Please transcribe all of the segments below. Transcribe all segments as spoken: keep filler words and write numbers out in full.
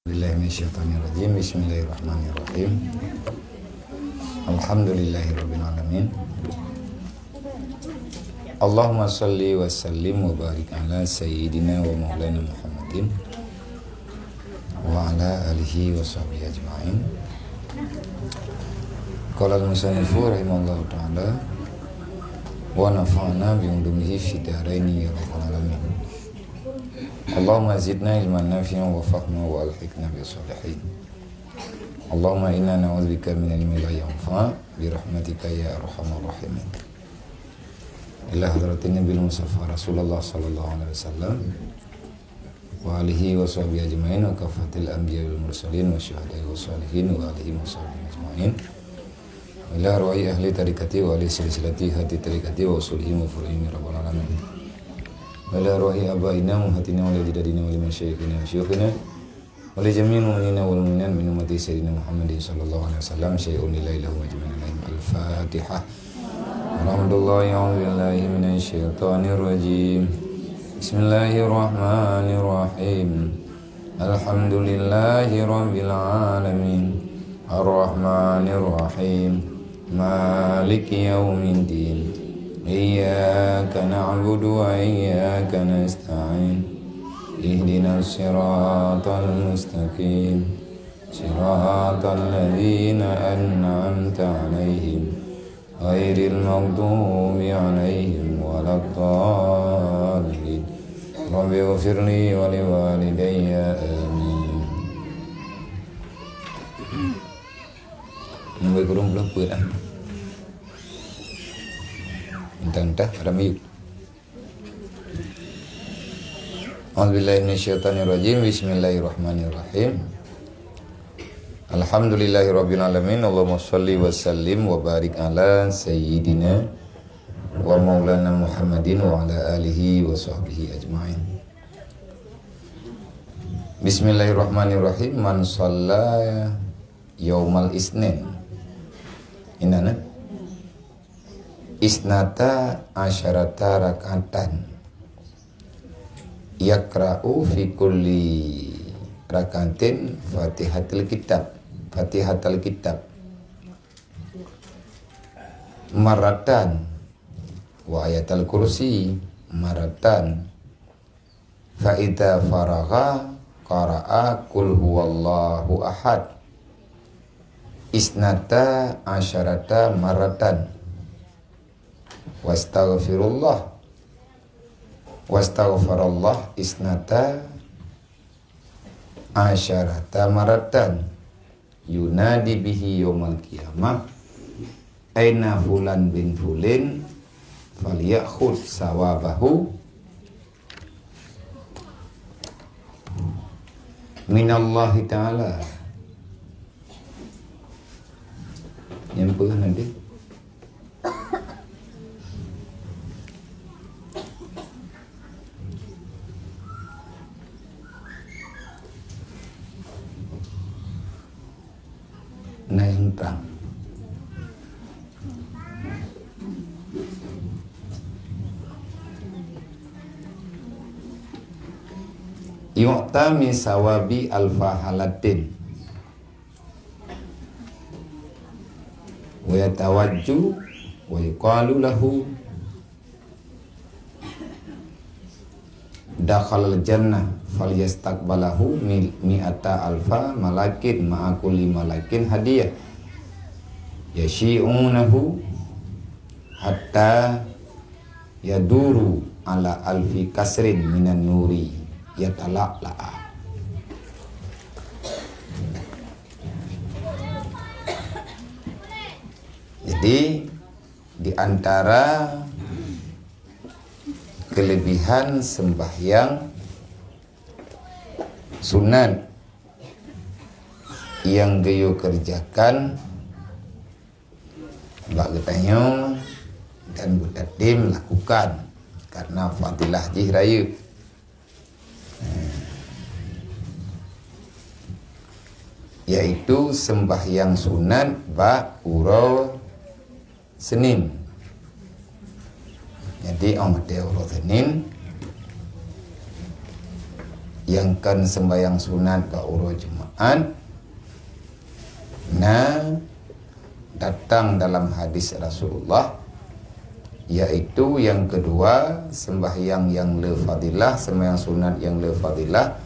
Billahi minasyaitonirrajim. Bismillahirrahmanirrahim. Alhamdulillahirabbil alamin. Allahumma shalli wa sallim wa barik ala sayyidina wa maulana Muhammadin wa ala alihi wa sahbihi ajma'in. Qala al-musannifu rahimahullahu ta'ala, wa nafa'na bi ulumihi fid daraini ya rabbal alamin. Allahumma zidna ilman nafi'an wa fahma wa alhiqna bis salihin. Allahumma inna na'udzubika min ilmin la yanfa' bi rahmatika ya arhamar rahimin. Ila hadratin Nabil Mustafa Rasulullah sallallahu alaihi wasallam wa alihi wa sahbihi ajma'in wa kafatil anbiya wal mursalin wa syuhada'i wa salihin wa alihi wa sahbihi ajma'in. Wa ila ruhi ahli tariqati wa ahli silsilati hati tariqati wa usulihim wa furu'ihim ya rabbal alamin. Wa ila ruhi abaina wa ummahatina wa ila ajdadina wa li masyayikhina wa syuyukhina wa li jami'il mu'minina wal mu'minat min ummati sayyidina Muhammadin sallallahu alaihi wasallam syai'un lillahi lahum ajma'in. Al-Fatihah. Alhamdulillah, a'udzu billahi minasy syaithanir rajim. Bismillahirrahmanirrahim. Alhamdulillahi rabbil alamin. Arrahmanir rahim. Maliki yaumiddin. Iyyaka na'budu wa iyyaka nasta'in. Ihdinas siratal mustaqim. Siratal ladzina an'amta 'alaihim, ghairil maghdubi 'alaihim waladdallin. Rabbighfirli wa liwalidayya. Amin. Nombor kurung belum pun ah. Entah-entah ada miyup. A'udzubillahi minasyaitonirrajim. Bismillahirrahmanirrahim. Alhamdulillahirabbil alamin. Allahumma shalli wa sallim wa barik ala sayyidina wa maulana Muhammadin wa ala alihi wa sahbihi ajma'in. Bismillahirrahmanirrahim. Man shalla yaumal isnin. Inana. Isnata asyarata rak'atan. Yaqra'u fi kulli rak'atin Fatihatil Kitab. Fatihatal Kitab. Marratan. Wa ayatal kursi. Marratan. Fa idza faragha qara'a qul huwallahu ahad. Isnata asyarata marratan. Wastaghfirullah. Wastaghfarallah isnata asyarata marratan. Yunadi bihi yaumal qiyamah, "Aina fulan bin fulin, falyakhudz sawabahu minallahi ta'ala." Nyang peugah nanti. Nah, yang terang. Yu'ta min sawabi alfa halatin. Wa yatawajju wa yuqalu lahu dakhalal jannah falyastaqbalahu mi-, mi'ata alfa malakin ma'a kulli malakin hadiyah. Yasyi'unahu hatta yaduru ala alfi kasrin minan nuri yatala'la'a. Jadi, di antara kelebihan sembahyang sunat nyang geuyue kerjakan bak geutanyoe dan geutanyoe lakukan karena fadilah jih rayeuk. Yaitu sembahyang sunat bak uroe Senin. Jadi, 'oh watèe uroe Senin, Nyang kon seumbahyang sunat bak uroe Jumaat, na datang dalam hadis Rasulullah, yaitu nyang keudua, seumbahyang nyang le fadilah, seumbahyang sunat nyang le fadilah,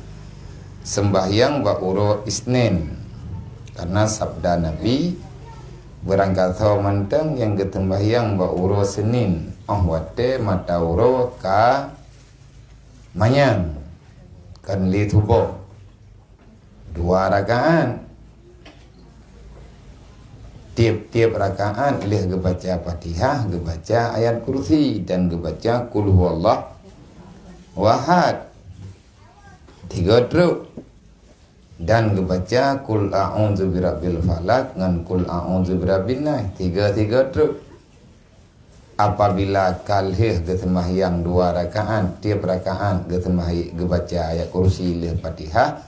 seumbahyang bak uroe Isnin. Karena sabda Nabi, "Beurangkasoe mantong nyang geuteumbahyang bak uroe Senin, óh watée mata uroe ka manyang, kon lé tuboh, dua rakaat. Tieb-tieb rakaat lheueh geubaca Fatihah, geubaca Ayat Kursi, dan geubaca Qul Huwallahu Ahad tiga trok, dan geubaca Qul A'udzu Birabbil Falaq ngon Qul A'udzu Birabbin Nas tiga-tiga trok." Apabila ka lheueh geuseumbahyang dua rakaat, tieb rakaat geuseumbahy-, geubaca Ayat Kursi lheueh Fatihah,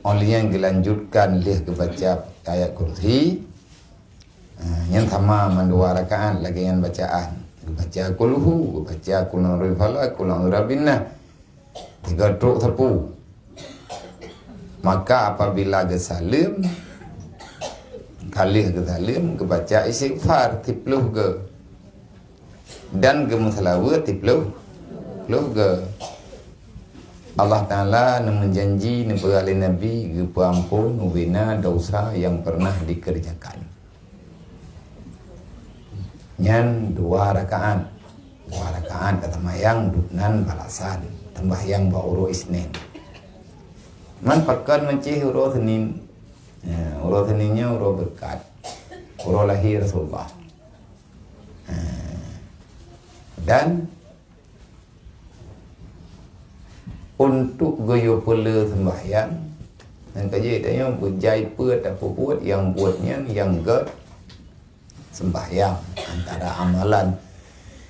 óh lheueh nyan geulanjutkan lheueh geubaca Ayat Kursi, ha, nyan sama mandua rakaat lagée nyan bacaan. Geubaca Qul Hu, geubaca Qul A'udzu Birabbil Falaq, Qul A'udzu Birabbin Nas. Tiga trok sapeue. Maka apabila geusaleuem, ka lheueh geusaleuem, geubaca istighfar siplôh goe. Dan geumeuseulaweuet siplôh, plôh goe. Allah Taala neumeujanji neupeugah lé Nabi geupeuamphon ubena desya nyang peureunah dikeureujakan. Nyan dua rakaat. Dua rakaat ka teumayang, nan balasan teumbahyang bak uroe Isnin. Man pakon meucih uroe Senin. Ya, uroe Senin nyan uroe beureukat. Uroe lahé Rasulullah. Ha. Dan untuk geuyue peule seumbahyang, nyang ka jeuet tanyoe beujai peue tapeubuet nyang buet nyan nyang gét seumbahyang, antara amalan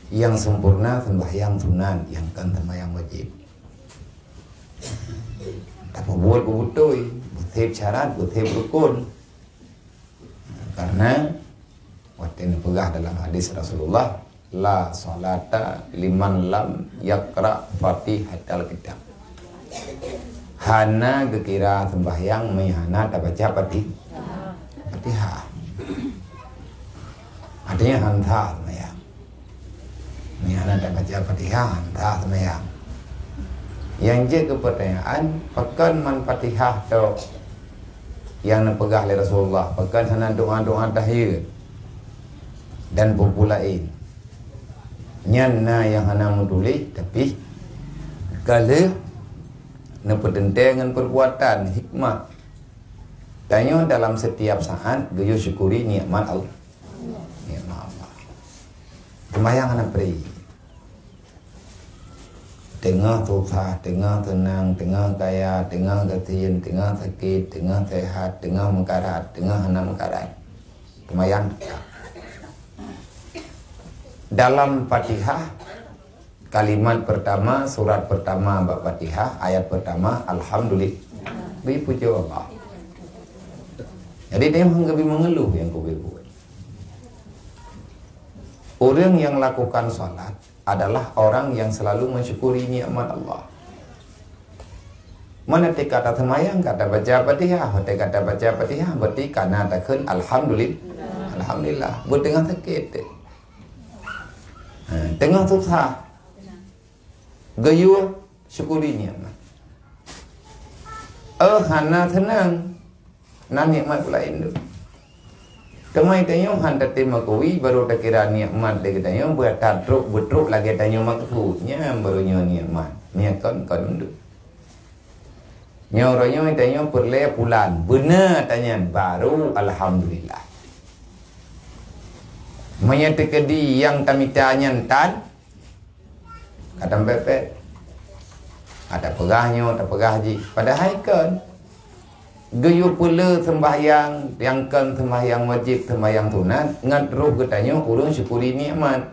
nyang sempurna seumbahyang sunat nyang kon seumbahyang wajéb. Tapeubuet beubeutôi, beuseb syarat, beuseb rukon. Karena watée neupeugah dalam hadis Rasulullah, "La salata liman lam yaqra Fatihatal Kitab." Hana geukira seumbahyang meuhana tabaca Fati-, Fatihah. Artinya han sah seumbahyang. Nyan hana tabaca Fatihah, han sah seumbahyang. Nyang jeuet keu peurtanyaan, pakon man Fatihah tok nyang neupeugah lé Rasulullah, pakon hana doá-doá tahiyeut dan peue-peue laén. Nyan na nyang hana meutuléh, tapi ka lheueh neupeuteuntée ngon peurbuatan, hikmah. Tanyoe dalam setiap saat geuyue syukuri nikmat Allah. Nikmat Allah. Seumayang hana pri. Teungoh susah, teungoh seunang, teungoh kaya, teungoh gasien, teungoh sakét, teungoh sehat, teungoh meukarat, teungoh hana meukarat. Seumayang tetap. Dalam Fatihah, kalimat pertama, surat pertama bak Fatihah, ayat pertama, Alhamdulillah. Bri puji Allah. Jadi, dia hana geubri mengeluh nyang kubi buet. Ureuëng nyang lakukan salat adalah orang nyang selalu mensyukuri nikmat Allah. Meunyoe teuka taseumayang ka tabaca Fatihah, watée ka tabaca Fatihah, berarti ka na takheun alhamdulil-, alhamdulillah. Beuteungoh sakét, ha, teungoh susah, geuyue syukuri nikmat. Eh, hana seunang, na nikmat laén tu. Teuma tanyoe han tatem meukeue, barô takira nikmat lé geutanyoe, beuta trok beutrok lagée tanyoe maksud. Nyan barô nyoe nikmat. Nyan kon, kon mandum. Nyoe uroe nyoe tanyoe peureulée pulan. Beuna tanyan, barô alhamdulillah. Meunyoe teukeudi nyang tamita nyan tan, ka tampepet. Ka tapeugah nyoe, tapeugah jih. Padahai kon. Geuyue peule seumbahyang, nyang kon seumbahyang wajéb, seumbahyang sunat, ngon roh geutanyoe ureuëng syukuri nikmat.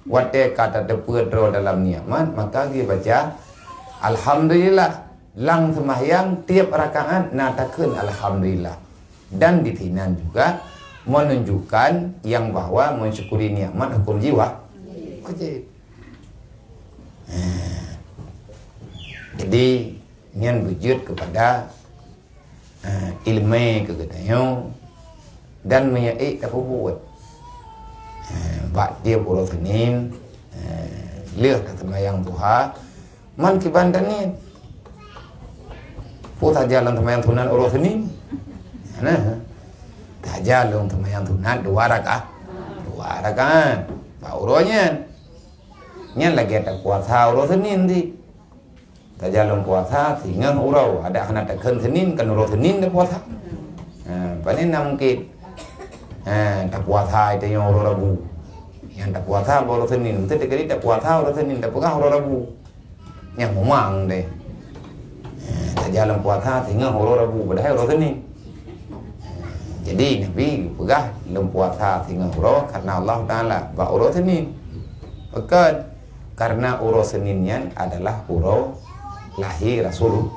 Watée ka tateupeue droe dalam nikmat, maka geubaca alhamdulillah. Lam seumbahyang tieb rakaat na takheun alhamdulillah. Dan di sinan juga menunjukkan yang bahwa mensyukuri nikmat hukum jiwa wajib. Nah, jadi, Nyan beujeuet keupada, eh, ileumèe keu geutanyoe dan meunyoe ék tapeubuet. Eh, bak tiep uroe Senin, eh, lheueh taseumayang duha, man kiban taniet. Peue saja lam seumayang sunat uroe Senin. Nah, saja lôn seumayang sunat dua rakaat. Dua rakaat. Bak uroe nyan. Nyan lagèe tapuasa uroe Senin cit. Taja lôn puasa singoh uroe, adak hana takheun Senin, kan uroe Senin tapuasa. Ha, pane na mungkin. Ha, tapuasa tanyoe uroe Rabu. Nyang tapuasa uroe Senin, beutôi teukeudi tapuasa uroe Senin, tapeugah uroe Rabu. Nyang memang deh. Ha, taja lôn puasa singoh uroe Rabu, padahai uroe Senin. Jadi, Nabi geupeugah lôn puasa singoh uroe karena Allah Taala bak uroe Senin. Pakon? Karena uroe Senin nyan adalah uroe lahé Rasul-,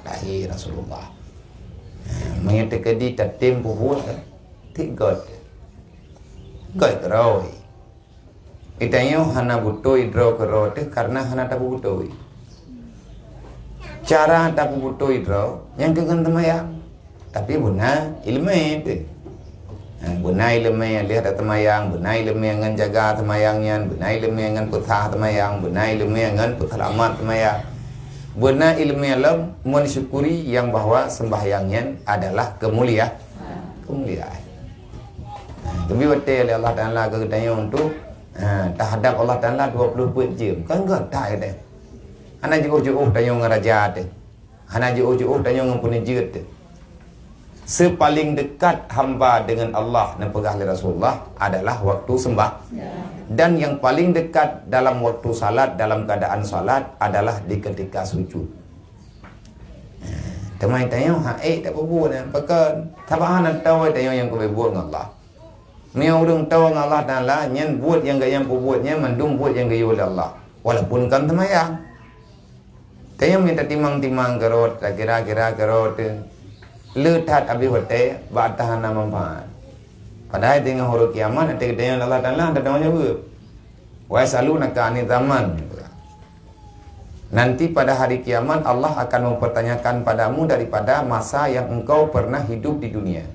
lahé Rasulullah. Meunyoe teukeudi tatem peubuet, tiek göt. Göt keudroe. Geutanyoe hana beutôi droe keudroe teuh karena hana tapeubeutôi. Cara tapeubeutôi droe nyang keu ngon seumayang, tapi beuna ileumèe teuh. Ha, beuna ileumèe lheueh taseumayang, beuna ileumèe ngon jaga seumayang nyan, beuna ileumèe ngon peusah seumayang, beuna ileumèe ngon peuseulamat seumayang. Beuna ileumèe lom mensyukuri nyang bahwa seumbahyang nyan adalah keumulia-, keumuliaan. Ha, geubri watèe lé Allah Taala keu geutanyoe untuk, ha, tahadap Allah Taala dua ploh peuet jeuem. Kan göt that teuh. Hana jiôh-jiôh tanyoe ngon raja teuh. Hana jiôh-jiôh tanyoe ngon peuneujeuet teuh. Sepaling dekat hamba dengan Allah, neupeugah lé Rasulullah, adalah waktu sembah. Dan yang paling dekat dalam waktu salat, dalam keadaan salat, adalah di ketika sujud. Teuma tanyoe hana ék tapeubuet nyan, pakon? Sabab hana tahu tanyoe nyang keubeue buet ngon Allah. Meunyoe ureuëng tahu ngon Allah Taala, nyan buet nyang gobnyan peubuet nyan mandum buet nyang geuyue lé Allah, walaupun kon seumayang. Tanyoe meunyoe tatimang-timang keurot, takira-kira keurot, le that abéh watèe bak ata hana manfaat. Padahai teungoh uroe kiamat, até geutanyoe Allah Taala hana tanggung jaweueb. "Wa yas'alunaka 'anil zaman." Nanti pada hari kiamat, Allah akan mempertanyakan padamu daripada masa yang engkau pernah hidup di dunia.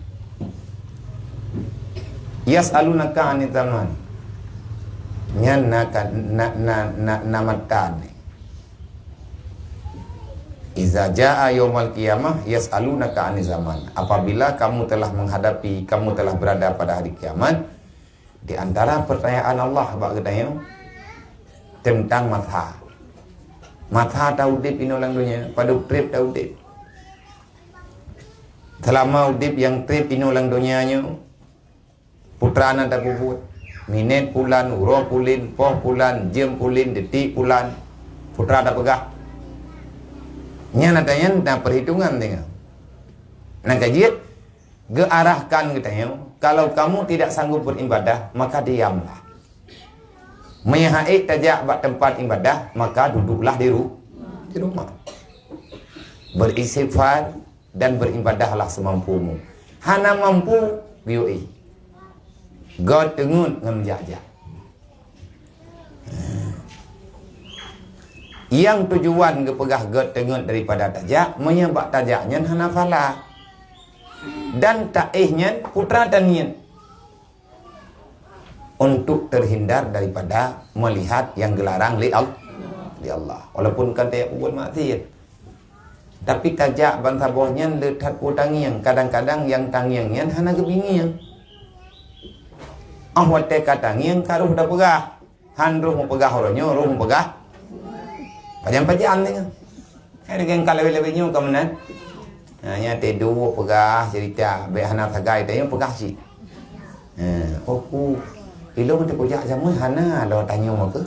"Yas'alunaka 'anil zaman." Nyan na ka, na, na, na, na mata ni. "Iza jaa yaumal qiyamah yas'alunaka 'anil zaman." Apabila kamu telah menghadapi, kamu telah berada pada hari kiamat, di antara pertanyaan Allah bak geutanyoe tentang masa. Masa ta udeb inoe lam donya, padub treb ta udeb. Seulama udeb nyang treb inoe lam donya nyoe, peue teuma na tapeubuet. Minét pulan, uroe pulan, poh pulan, jeuem pulan, detik pulan, peue teuma tapeugah. Nyan ata nyan na perhitungan deungon. Nyang ka jeuet, geuarahkan geutanyoe, "Kalau kamu tidak sanggup beribadah, maka diamlah. Meunyoe hana ék tajak bak teumpat ibadah, maka duduklah di ru-, di rumah. Beristighfar dan beribadahlah semampumu." Hana mampu, geuyue éh. Göt teungeut ngon jak-jak. Nyang tujuan geupeugah göt teungeut daripada tajak, meunyoe bak tajak nyan hana pahala. Dan taéh nyan peue teuma taniet untuk terhindar daripada melihat yang geularang lé Al-, lé Allah. Walaupun kon tajak peubuet maksiat. Tapi tajak bansaboh nyan le that peue tangieng. Kadang-kadang nyang tangieng nyan hana geubingieng. Óh watèe ka tangieng ka roh tapeugah. Han roh meupeugah uroe nyoe, roh meupeugah pajan-pajan nyoe. Hai deungon ka lewat-lewat nyoe ka meunan. Ha, nyan teuduek peugah cerita, bèk hana sagai tanyoe peugah cit. Ha, oh ku, ilong teupeujak jameun hana lôn tanyoe ke.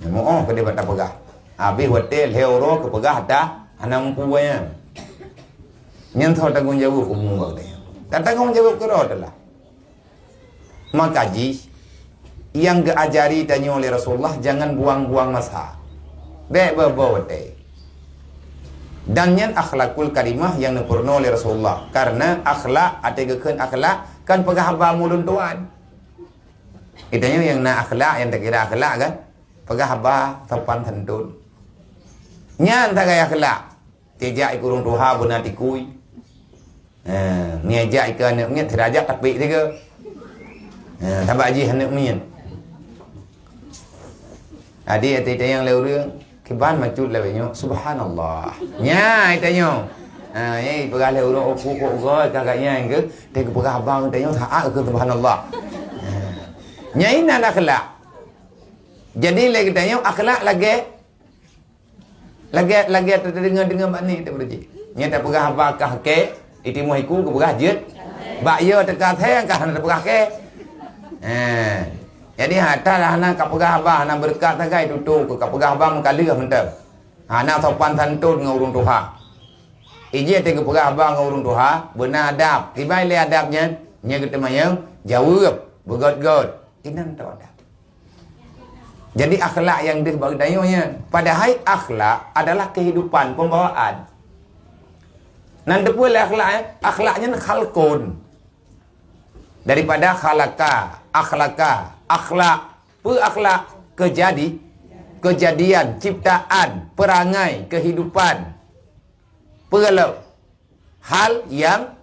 Nyan meu'oh keudeh bak tapeugah. Abéh watèe lhèe uroe keupeugah dah hana mampu nyan. Nyan soe tanggong jaweueb umu bak tanyoe. Tatanggong jaweueb keudroe teuh lah. Maka jih, nyang geuajari tanyoe lé Rasulullah, jangan buang-buang masa. Bèk beu-beu watèe. Dan nyan akhlakul karimah nyang neupeurunoe lé Rasulullah. Karena akhlak, até geukheun akhlak, kan peugah haba mulôn tuan. Geutanyoe nyang na akhlak, nyang takira akhlak kan? Peugah haba sopan santun. Nyan sagai akhlak. Tijak ikeu ureuëng tuha beuna tikui. Ha, meujak ikeu aneuëk miet, sira jak tapék sigoe. Ha, sabab jih aneuëk miet. Adik, até tanyong lé ureuëng, kiban macut lawét nyoe, subhanallah. Nya, tanyong. Ha, nyang peugah lé ureuëng, "Uku kok goe ka gak nyang ke?" Teuka peugah abang tanyong, saat ke subhanallah. Ha. Nyang inan akhlak. Jadi lé geutanyoe akhlak lagée Lagée, lagée teudeungoe-deungoe bak ni teupeureuji. Nyan tapeugah haba kah kée, itimuh iku geupeugah jeuet. Bak yo teuka thée kah hana tapeugah kée. Eh. Jadi hata hana kapeugah haba, hana beureukat sagai tutoe keu kapeugah haba meukaleuh mantong. Hana sopan santun ngon ureuëng tuha. Ijih teuka peugah haba ngon ureuëng tuha, beuna adab. Kiban lé adab nyan, nyan geuteumanyong, jaweueb, beugôt-gôt. Inan teu adab. Jadi akhlak nyang deuh bak geutanyoe nyan. Padahai akhlak adalah kehidupan, pembawaan. Nan teupeue lé akhlak, eh? Akhlak nyan khalqun. Daripada khalaqa, akhlaqa, akhlak, peue akhlak? Kejadi, kejadian, ciptaan, perangai, kehidupan. Peue lom? Hal yang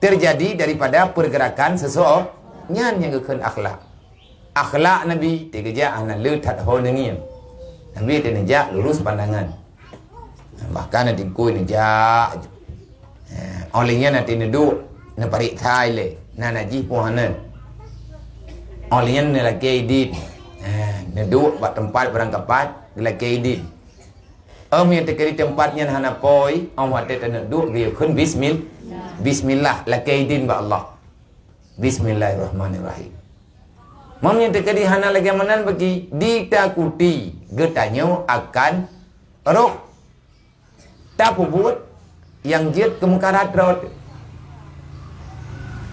terjadi daripada pergerakan seseorang, nyan nyang geukheun akhlak. Akhlak Nabi teugeujak hana le that ho neungieng. Nabi teuneujak lurus pandangan. Bahkan na tingkui neujak. Eh, óh lheueh nyan na teuneuduk, neupareksa ilée. Na najih pun hana. Óh lheueh nyan neulakée idin. Eh, neuduk bak teumpat barangkapat, geulakée idin. Óh meunyoe teukeudi teumpat nyan hana poi, óh watée taneuk duek geuyue kheun bismil-, bismillah, lakée idin bak Allah. Bismillahirrahmanirrahim. Meunyoe teukeudi hana lagée meunan bagi, ditakuti geutanyoe akan roh tapeubuet nyang jeuet keu meukarat droe teuh.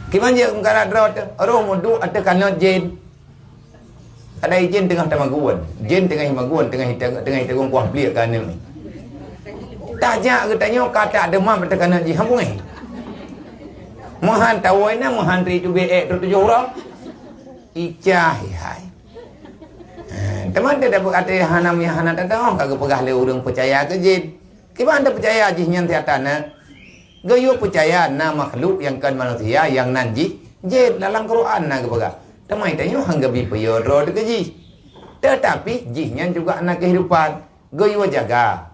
Kiban jeuet keu meukarat droe teuh, roh meuduek ateueh kanot jén. Kada ijin teungoh tamagun. Jén teungoh imagun, teungoh ite-, teungoh iteugung kuah pliek keu aneuk. Tajak geutanyoe ka tadeumam teuka na jih hambung eh. Meuhan tawoi na, meuhan tri tubé ék tu tujoh uroe. Icah hai. Eh, teuma teuh dapeuet até hana meuhana teuh ka geupeugah lé ureuëng peucaya keu jén. Kiban teuh peucaya jih nyan siat na. Geuyue peucaya na makhluk nyang kon manusia nyang nan jih jén, dalam Quran na geupeugah. Teuma tanyoe han geubi peue droe teuh keu jih. Teutapi jih nyan juga na keuhidupan. Geuyue jaga.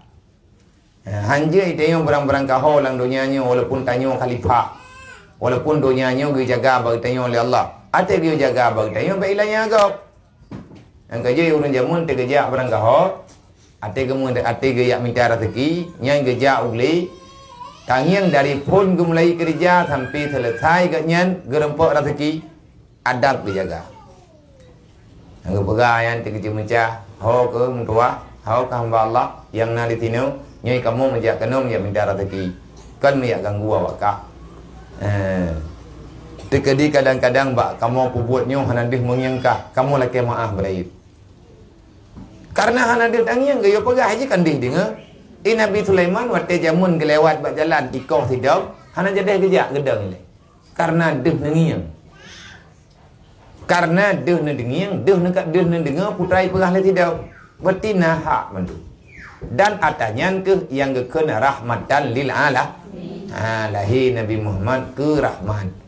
Ha, hanjeuet tanyoe beurang-beurang kaho lam donya nyoe walaupun tanyoe khalifah. Walaupun donya nyoe geujaga bak tanyoe lé Allah. Até geuyue jaga bak tanyoe bak ilanya gob. Nyang keujeuet ureuëng jameun teugeujak beurang kaho, até geumeu-, até geujak mita raseuki, nyan geujak u glé, tangieng dari phon geumulai keureuja sampai seuleusai gobnyan geurumpok raseuki, adab geujaga. Nyang geupeugah nyan teukeujeuet meucah, ho keu meutuwah, ho keu hamba Allah nyang na di sinoe, nyoe kamoe meujak keunoe meujak mita raseuki, kon meujak ganggu awak kah. Eh, teukeudi kadang-kadang bak kamoe peubuet nyoe hana deuh meungieng kah, kamoe lakée meuáh beurayeuk. Kareuna hana deuh tangieng, geuyue peugah jih kan deuh deungoe. I Nabi Sulaiman watée jameun geulewat bak jalan ikoh sidom, hana jadeh geujak geudong ilée. Kareuna deuh neungieng. Kareuna deuh neudeungieng, deuh neuka-, deuh neudeungoe putra ipeugah lé sidom. Berarti na hak mandum. Dan ata nyan keuh nyang geukheun rahmatan lil ala-, ha, lahé Nabi Muhammad keu rahmat.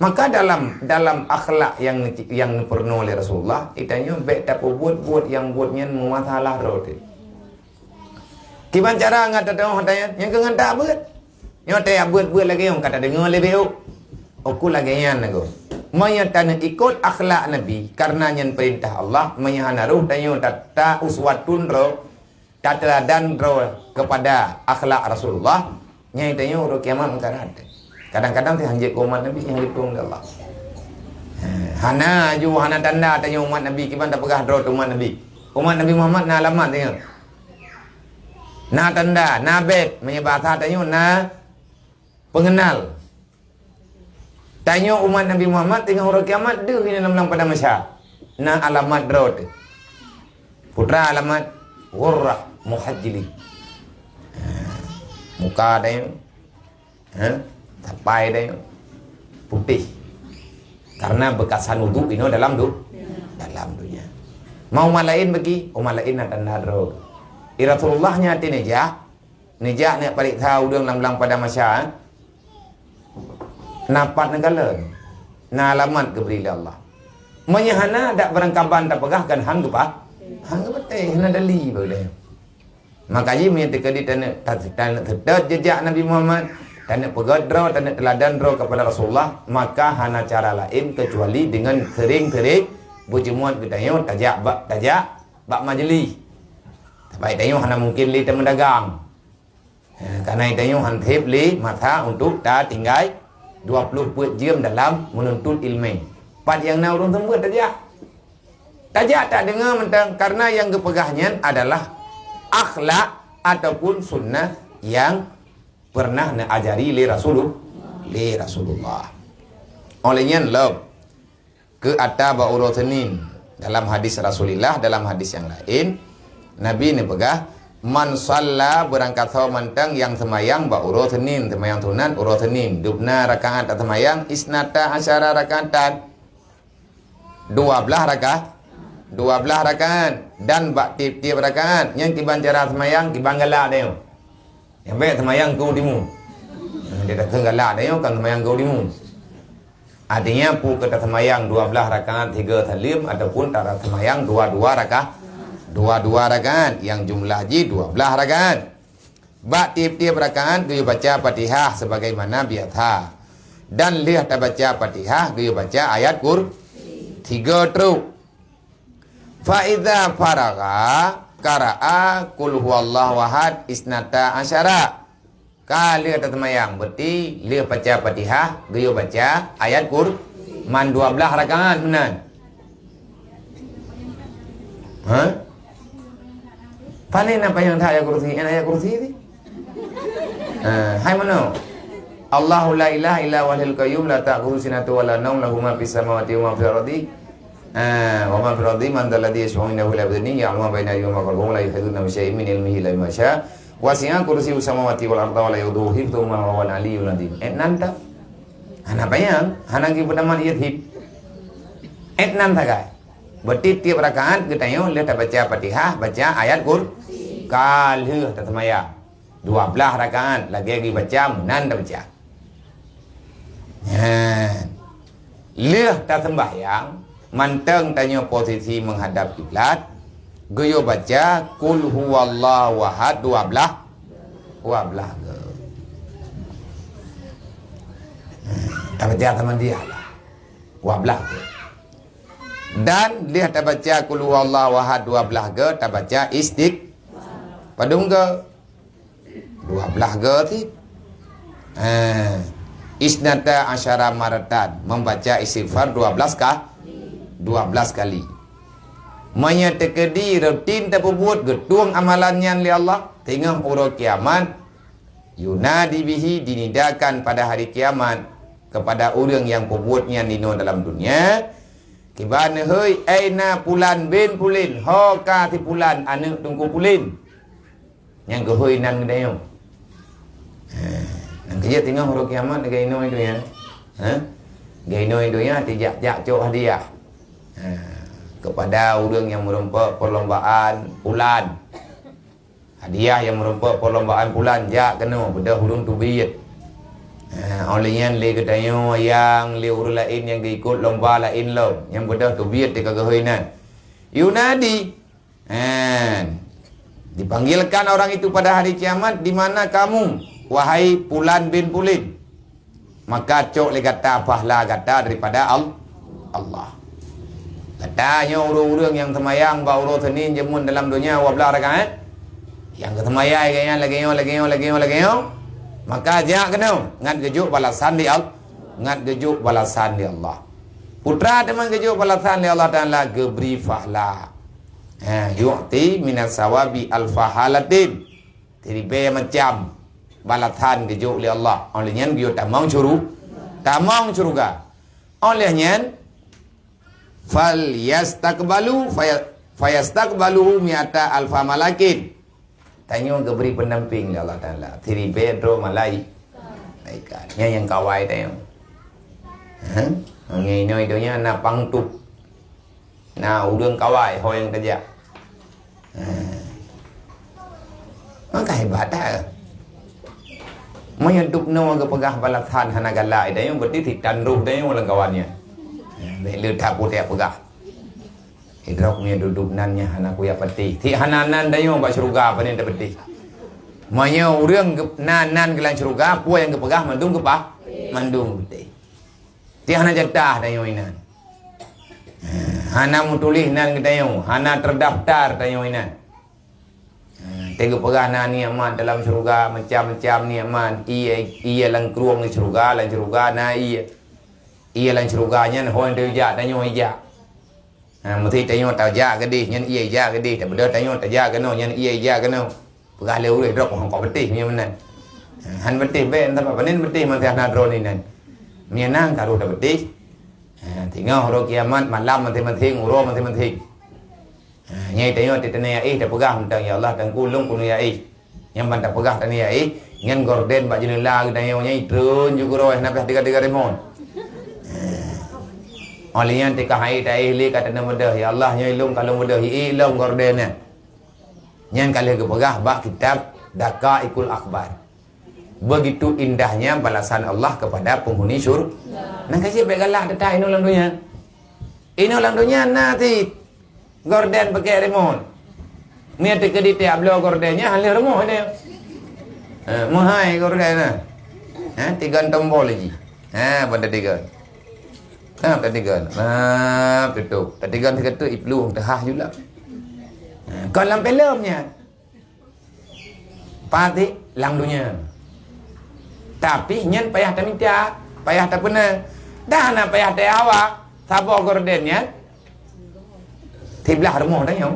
Maka dalam, dalam akhlak nyang, nyang neupeurunoe lé Rasulullah, geutanyoe bék tapeubuet buet nyang buet nyan meumasalah droe teuh. Kiban cara ngat teudeungoe hata nyan, nyang keu ngan tabeuet. Nyoe teuh beuet-beuet lagée nyang ka tadeungoe lé bék. Uku lagée nyan lagoe. Meunyoe taneuk ikot akhlak Nabi, kareuna nyan peurintah Allah, meunyoe hana roh tanyoe ta-, ta uswatun droe, tateuladan droe keupada akhlak Rasulullah, nyan tanyoe uroe kiamat meukarat. Kadang-kadang teuh hanjeuet keu umat Nabi nyang geutueng lé Allah. Hana ju, hana tanda tanyoe umat Nabi, kiban tapeugah droe teuh umat Nabi. Umat Nabi Muhammad na alamat tanyoe. Na tanda, na bét, meunyoe basa tanyoe na peungeunal. Tanyoe umat Nabi Muhammad teungoh uroe kiamat deuh inoe lam, lam padang mahsyar. Na alamat droe teuh. Peue alamat? Ghurrah muhajjalin. Ha, muka tanyoe, ha, sapai tanyoe putéh. Kareuna beukasan uduk inoe dalam du-, dalam donya. Ma umat laén bagi, umat laén na tanda droe. I Rasulullah nyan até neujak, Neujak neupareksa ureuëng lam, lam padang mahsyar, eh? Na pat neukalon, na alamat geubri lé Allah. Meunyoe hana, dak barangkaban tapeugah kan han geupah, han geupatéh, hana dali bak lé. Maka jih meunyoe teukeudi taneuk, ta-, taneuk seutôt jeujak Nabi Muhammad, taneuk peugét droe, taneuk teuladan droe keupada Rasulullah, maka hana cara laén keucuali deungon sering-sering beujeuet geutanyoe tajak bak, tajak bak majlis. Sabab tanyoe hana mungken lé tameudagang. Ha, karena tanyoe han sép lé masa untuk tatinggai dua ploh peuet jeuem dalam menuntut ilmu. Pat nyang na ureuëng seumeubeuet tajak. Tajak tadeungoe mantong, karena nyang geupeugah nyan adalah akhlak ataupun sunnah nyang pernah neuajari lé Rasulullah, lé Rasulullah. Oleh nyan lom, keu ata bak uroe Senin, dalam hadis Rasulullah, dalam hadis nyang laén, Nabi neupeugah, "Man shalla," beurangkasoe mantong nyang seumayang bak uroe Senin, seumayang sunat uroe Senin, dubna rakaat taseumayang, isnata asyara rakaatan, dua blaih raka-, dua blaih rakaat, dan bak tieb-tieb rakaat, nyan kiban cara seumayang, kiban galak tanyoe. Nyang bék seumayang keu timu. Dia kata galak tanyoe kan seumayang keu timu. Artinya, peu keu taseumayang dua blaih rakaat sigoe saleuem ataupun taseumayang dua-dua raka-, dua-dua rakaat, nyang jumlah jih dua blaih rakaat. Bak tieb-tieb rakaat geuyue baca Fatihah sebagaimana biasa. Dan lheueh tabaca Fatihah geuyue baca ayat kur-, tiga trok. Fa iza faragha qara'a qul huwallahu ahad isnata asyara. Ka lheueh taseumayang, berarti lheueh baca Fatihah geuyue baca ayat kur-, man dua blaih rakaat meunan. Ha? Pane na panyang that ayat kursi, ayat kursi ni? Ha, hai mano? Allahu la ilaha illa huwal hayyul qayyum la ta'khudhuhu sinatun wa la naum lahu ma fis samawati wa ma fil ardi. Ha, wa ma fil ardi man dzalladzi yashfa'u indahu illa bi'idznihi ya'lamu ma baina aydihim wa ma khalfahum wa la yuhituna bi syai'in min ilmihi illa bima sya. Wasi'a kursiyyuhu samawati wal arda wa la yaudhuhu hifdhuhuma wa huwal aliyyul azim. Eh, nan ta? Hana panyang, hana geupeutamat ié hip. Eh, nan sagai. Berarti tieb rakaat geutanyoe lheueh tabaca Fatihah, baca ayat kur-, ka lheueh taseumayang. Dua blaih rakaat lagée geubaca meunan tabaca. Nyan. Lheueh taseumbahyang, mantong tanyoe posisi meuhadab kiblat, geuyue baca qul huwallahu ahad dua blaih, dua blaih goe. Tabaca sama dia lah. Dua blaih goe. Dan lheueh tabaca qul huwallahu ahad dua blaih goe, tabaca istig-, padum goe? Dua blaih goe cit. Eh, isnata asyara maratan, membaca istighfar dua belas ka-, dua belas kali. Meunyoe teukeudi rutin tapeubuet geutueng amalan nyan lé Allah, teungoh uroe kiamat, yunadi bihi, dinidakan pada hari kiamat kepada ureuëng nyang peubuet nyan inoe dalam dunia, kiban neuhôi, "Aina pulan bin pulan, ho ka si pulan aneuëk teungku pulan?" Nyang geuhôi nan geutanyoe. Ha, nyang keujeuet teungoh uroe kiamat lagée inoe donya. Ha? Lagée inoe donya tijak-jak cok hadiah. Ha, kepada ureuëng nyang meurumpok perlombaan pulan. Hadiah nyang meurumpok perlombaan pulan jak keunoe beudôh ureuëng teubiet. Ha, oleh nyan lé geutanyoe nyang lé ureuëng laén nyang geuikot lomba laén lom, nyang beudôh teubiet teuka geuhôi nan. Yunadi, Hen. Dipanggilkan orang itu pada hari kiamat, "Di mana kamu, wahai pulan bin pulan?" Maka cok lé gata pahala gata daripada Al-, Allah. Gata nyoe ureuëng-ureuëng nyang seumayang bak uroe Senin jeumuen dalam donya dua blaih rakaat. Nyang geuseumayang lagée nyan, lagée nyoe, lagée nyoe, lagée nyoe, lagée nyoe. Maka jak keunoe ngat geujok balasan di Al-, ngat geujok balasan di Allah. Putra teuma geujok balasan di Allah Taala geubri pahala. Ha, yu'ti minas sawabi alfa halatin. Siribée macam balasan geujok lé Allah. Oleh nyan geuyue tamong syuru-, tamong syeuruga. Oleh nyan, fal yastaqbalu faya-, fayastaqbaluhu mi'ata alfa malakin. Tanyoe geubri pendamping lé Allah Taala. Siribée droe malai-, malaikat. Nyan nyang kawai tanyoe. Ha? Ngon inoe donya na pangtup. Na ureuëng kawai ho nyang tajak. Ha. Maka hebat dah. Meunyoe dubnoe geupeugah balasan hana galak, tanyoe berarti sit tan roh tanyoe lam kawan nyan. Bèk le that putéh peugah. Idrok meunyoe duduk nan nyan hana kuyak patéh. Sit hana nan tanyoe bak syeuruga pane tapatéh. Meunyoe ureueng geup-, nan, nan geulam syeuruga, peue nyang geupeugah mandum geupah, mandum geupatéh. Sit hana jatah tanyoe inan. Hana meutuléh nan geutanyoe, hana terdaftar tanyoe inan. Ha, teuka geupeugah na nikmat dalam syeuruga, macam-macam nikmat. Ie, ie lam krueng syeuruga, lam syeuruga na ie. Ie lam syeuruga nyan hôi teu jak tanyoe ijak. Ha, meusti tanyoe tajak keudeh, nyan ie ijak keudeh. Tabeudôh tanyoe tajak keunoe, nyan ie ijak keunoe. Peugah lé ureueng droe hongkot beutih nyan meunan. Ha, han beutih bèk, entah apa nen beutih mantong hana droe inan. Meunyan na karu tabeutih. Ha, teungoh uroe kiamat, malam maséng-maséng, uroe maséng-maséng. Ha, nyan tanyoe teuh teuneuk yaéh, tapeugah mantong, "Ya Allah, Teungku, lôn keuneuk yaéh." Nyan ban tapeugah teuneuk yaéh, nyan gorden bak jeuneula geutanyoe nyan itreun ju keudroe, hana piah tiga-tiga rimon. Ha. Óh lheueh nyan teuka hai taéh lé ka teuneuk beudôh, "Ya Allah, nyoe lôn ka lôn beudôh, hi lom gorden nyan." Nyan ka lheueh geupeugah bak kitab Daqaiqul Akhbar. Begitu indahnya balasan Allah kepada penghuni syur-, na ka jeuet bèk galak teutab inoe lam donya. Inoe lam donya na cit gorden pakèk rimon. Meunyoe teukeudi tiep bloe gorden nyan, han lheueh rumoh nyan. Eh, meuhai gorden na. Ha, tigon tombol jih. Ha, ban tatigon. Ha, tatigon. Ha, tutup. Tatigon sikeuteuk iplueng teuhah ju lam. Ha, kon lam filem nyan. Patéh lam donya. Tapi nyan payah tamita, payah tapeuna. Dah na payah tahawa, saboh gorden nyan siblah rumoh tanyoe.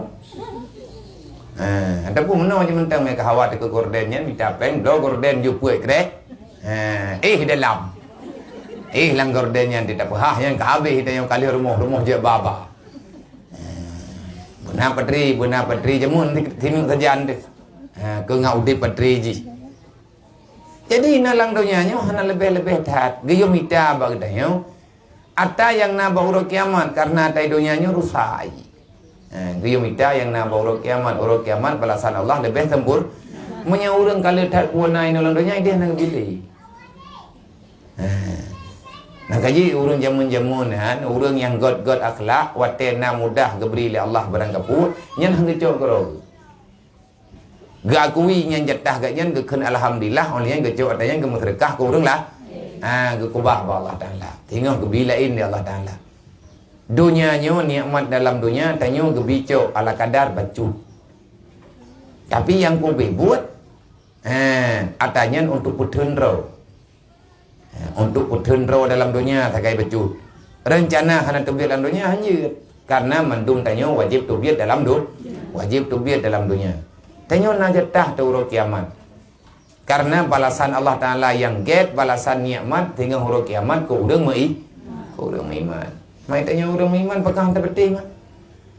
Ha, ataupun meunoe jih mantong, meukahawa teuka gorden nyan, mita péng, bloe gorden ju peuet kreh. Ha, éh dalam. Éh lam gorden nyan teutab peuhah nyan ka habéh tanyoe ka lheueh rumoh, rumoh jeuet ba-ba. Beuna patri, beuna patri jameun ti-, tineuk sajan teuh. Ha, keu ngat udép patri jih. Jadi, na lam donya nyoe hana leubeh-leubeh that. Geuyue mita bak geutanyoe, ata nyang na bak uroe kiamat, kareuna ata donya nyoe rusak jih. Ha, geuyue mita nyang na bak uroe kiamat, uroe kiamat balasan Allah leubeh sempur-, meunyoe ureueng ka le that peue na inoe lam donya, ideh na geubili. Ha. Nah, kaji ureueng jameun-jameun nyan, ureueng nyang göt-göt akhlak, watèe na mudah geubri lé Allah barang kapeue, nyan han geucok keudroe. Geuakui nyan jatah geuh nyan, geukheun alhamdulillah, óh lheueh nyan geucok ata nyan geumeuseudeukah keu ureueng lah. Ha, geukeubah bak Allah Taala. Teungoh geubri laén lé Allah Taala. Donya nyoe, nikmat dalam donya, tanyoe geubri cok ala kadar bacut. Tapi nyang ka ubé buet, ha, ata nyan untuk peuteun droe. Ha, untuk peuteun droe dalam donya sagai bacut. Reuncana hana teubiet lam donya, hanjeuet. Karena mandum tanyoe wajéb teubiet dalam do-, wajéb teubiet dalam donya. Tanyoe na jatah teuh uroe kiamat. Karena balasan Allah Taala nyang gét, balasan nikmat teungoh uroe kiamat keu ureueng meu'i-, keu ureueng meuiman. Mai tanyoe ureueng meuiman peugah teupeuteh mah.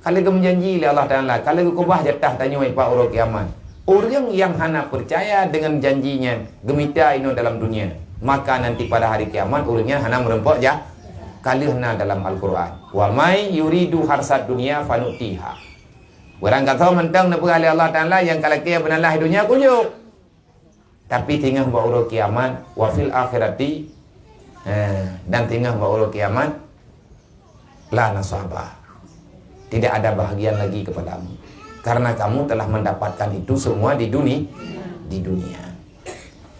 Ka lheueh geumeujanji lé Allah Taala, ka lheueh geukeubah jatah tanyoe bak uroe kiamat. Ureueng nyang hana peucaya deungon janji nyan, geumita inoe dalam dunia, maka nanti pada hari kiamat ureueng nyan hana meureumpok ja-, ka lheueh na dalam Al-Quran, "Wa may yuridu harsad dunya fanu'tiha." Barang gasoe mantong neupeugah lé Allah Taala nyang ka lakèe beunalaih donya kujok. Tapi teungoh bak uroe kiamat, wa fil akhirati, eh, dan teungoh bak uroe kiamat, la nasaba. Tidak ada bahagian lagi kepadamu. Karena kamu telah mendapatkan itu semua di duni-, di dunia.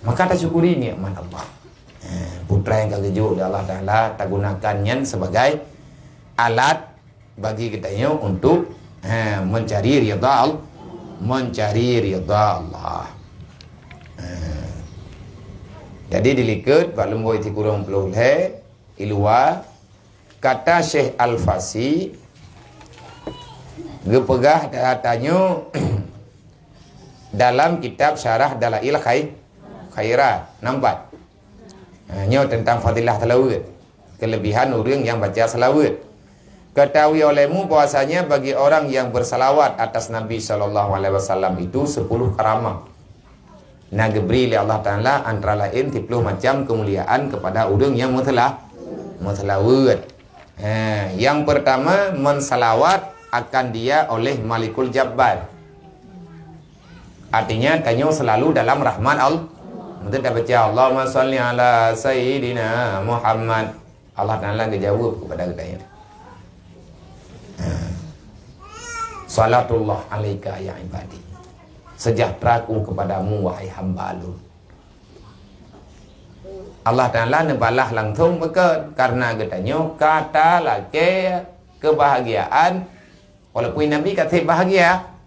Maka tasyukuri nikmat Allah. Eh, putra nyang ka geujok lé Allah Taala, tagunakan nyan sebagai alat bagi geutanyoe untuk, ha, mencari ridha Al-, mencari ridha Allah. Ha. Jadi, dilikot bak leumbôi sikureueng ploh lhèe, i luwa, kata Syekh Al-Fasi geupeugah, tanyoe dalam kitab Syarah Dalail Khai-, Khairat, nampak? Ha, nyoe teuntang fadilah seulaweuet. Keulebihan ureueng nyang baca seulaweuet. Ketahui olehmu bahwasanya bagi orang yang bersalawat atas Nabi sallallahu alaihi wasallam itu sepuluh karamah. Na geubri lé Allah Taala antara laén siploh macam keumuliaan kepada ureueng nyang meusela-, meuseulaweuet. Ha, yang pertama, mensalawat akan dia oleh Malikul Jabbar. Artinya, tanyoe selalu dalam rahmat Al-, Meuteuk tabaca, "Allahumma shalli ala Sayyidina Muhammad." Allah Taala geujaweueb keupada geutanyoe. Ha. "Salatullah alaika ya ibadi." Sejahtera-Ku kepadamu, wahai hamba Lôn. Allah Taala neubalah langsong bukon, karena geutanyoe ka talakée keubahagiaan, walaupun Nabi ka sép bahagia.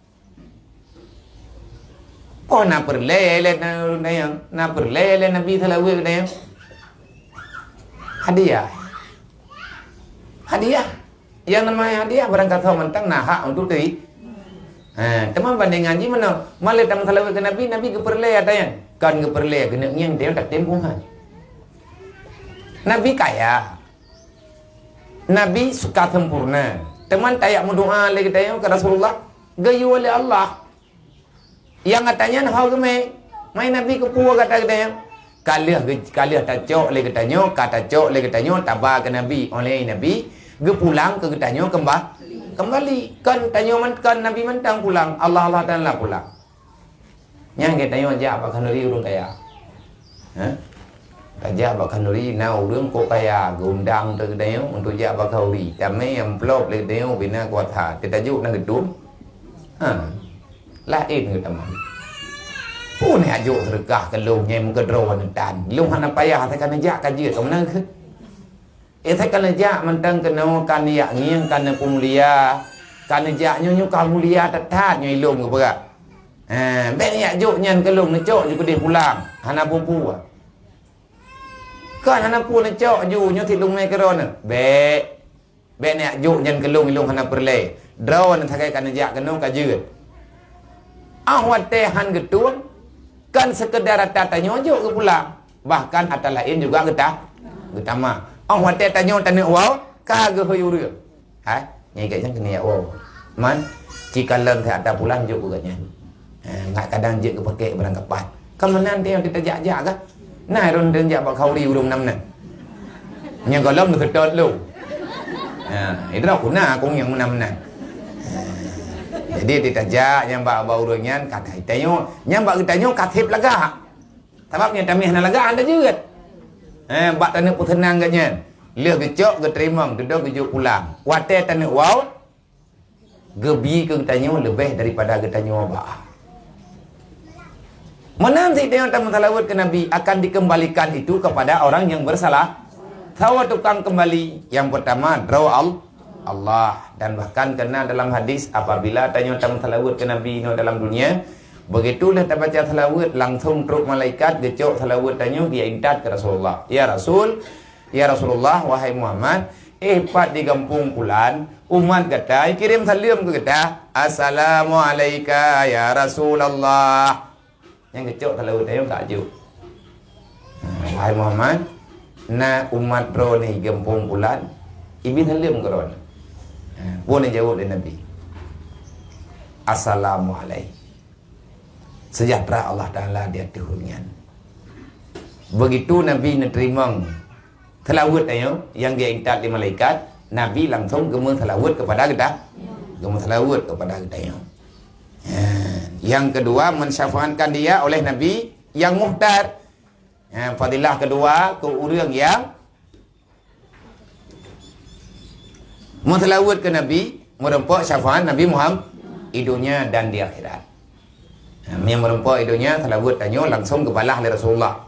Poh na peureulée lé na ureuëng dayang, na peureulée lé Nabi seulaweuet dayang. Hadiah. Hadiah. Nyang namanya hadiah barang kasoe mantong na hak untuk teri. Ha, teuma bandingan jih meunoe, malée tameuseulaweuet keu Nabi, Nabi geupeureulée ata nyan. Kon geupeureulée, keuneuk ngieng teuh tatem buhan. Nabi kaya. Nabi suka sempurna. Teuma tajak meudoa lé geutanyoe keu Rasulullah, geuyue lé Allah. Nyang gata nyan ho geumé, mai Nabi keupeue gata geutanyoe? Ka lheueh geu-, ka lheueh tacok lé geutanyoe, ka tacok lé geutanyoe, taba keu Nabi, oleh Nabi geupulang keu geutanyoe keumba-, keumbali. Kon tanyoe man-, kon Nabi mantong pulang, Allah, Allah Taala pulang. Nyan geutanyoe jak bak khanuri ureuëng kaya. Ha? Tajak bak khanuri na ureuëng kok kaya, geuundang teuh geutanyoe untuk jak bak khanuri. Tamé amplop lé geutanyoe bina kuasa. Teutajok na geutum. Ha. Laén geutamah. Peue neujak jok seudeukah keu lôn nyang meukeudroe neutan. Lôn hana payah asai ka neujak ka jeuet, ka meunan kheueh. Eh, asai ka neujak mantong keunoe ka neujak ngieng, ka neupeumulia. Ka neujak nyoe, nyoe ka mulia that-that nyoe ilôn geupeugah. Ha, bék neujak jok nyan keu lôn, neucok ju keudeh pulang. Hana peue-peue. Kan hana peue neucok ju, nyoe sit lôn mé keudroe neuh. Bék. Bék neujak jok nyan keu lôn, ilôn hana peureulée. Droeneuh sagai ka neujak keunoe ka jeuet. Ah watée han geutueng, kon seukeudar ata tanyoe jok geupulang, bahkan ata laén juga geuta-, geutamah. Ah watée tanyoe taneuk woe, ka geuhôi ureuëng. Hai, nyang ikét nyan keuneuk jak woe. Man, ci kalon that ata pulang jok keu gobnyan. Eh, ngat kadang jeuet geupakèk barang kapat. Ka meunan teuh nyang teutajak-jak kah? Nah, rhon teuh jak bak khanuri ureuëng meunan-meunan. Nyang gohlom neuseutôt lom. Ha, idroe kuna kong nyang meunan-meunan. Ha. Jadi teutajak nyang bak, bak ureuëng nyan ka tanyoe, nyang bak geutanyoe ka sép lagak. Sabab nyang tamé hana lagak hana jeuet. Eh, bak taneuk peuseunang gobnyan. Lheueh geucok geuteurimong, dudoe geujok pulang. Watée taneuk woe, geubi keu geutanyoe leubeh daripada geutanyoe ba. Meunan sit tanyoe tameuseulaweuet keu Nabi akan dikembalikan itu kepada orang yang bersalah. Saboh tukang kembali? Yang pertama, droe Al-, Allah. Dan bahkan keunan dalam hadis, apabila tanyoe tameuseulaweuet keu Nabi inoe dalam dunia, begitu lheueh tabaca seulaweuet, langsong trok malaikat geucok seulaweuet tanyoe geuintat keu Rasulullah. Ya Rasul, Ya Rasulullah, wahai Muhammad, eh, pat di gampông pulan, umat gata kirém saleuem keu gata, "Assalamualaika ya Rasulullah." Nyang geucok seulaweuet tanyoe ka jok. Ha, wahai Muhammad, na umat droeneuh di gampông pulan, ibi saleuem keu droeneuh. Ha, peue neujaweueb lé Nabi? "Assalamualaikum." Sejahtera Allah Taala di ateueh ureuëng nyan. Begitu Nabi neuteurimong seulaweuet tanyoe nyang geuintat lé malaikat, Nabi langsong geumeuseulaweuet keupada geuta-, geumeuseulaweuet keupada geutanyoe. Ha, nyang keudua, mensyafaatkan dia oleh Nabi nyang mukhtar. Ha, fadilah keudua keu ureuëng nyang meuseulaweuet keu Nabi, meureumpok syafaat Nabi Muhammad di donya dan di akhirat. Ha, nyang meureumpok di donya, seulaweuet tanyoe langsong geubalah lé Rasulullah.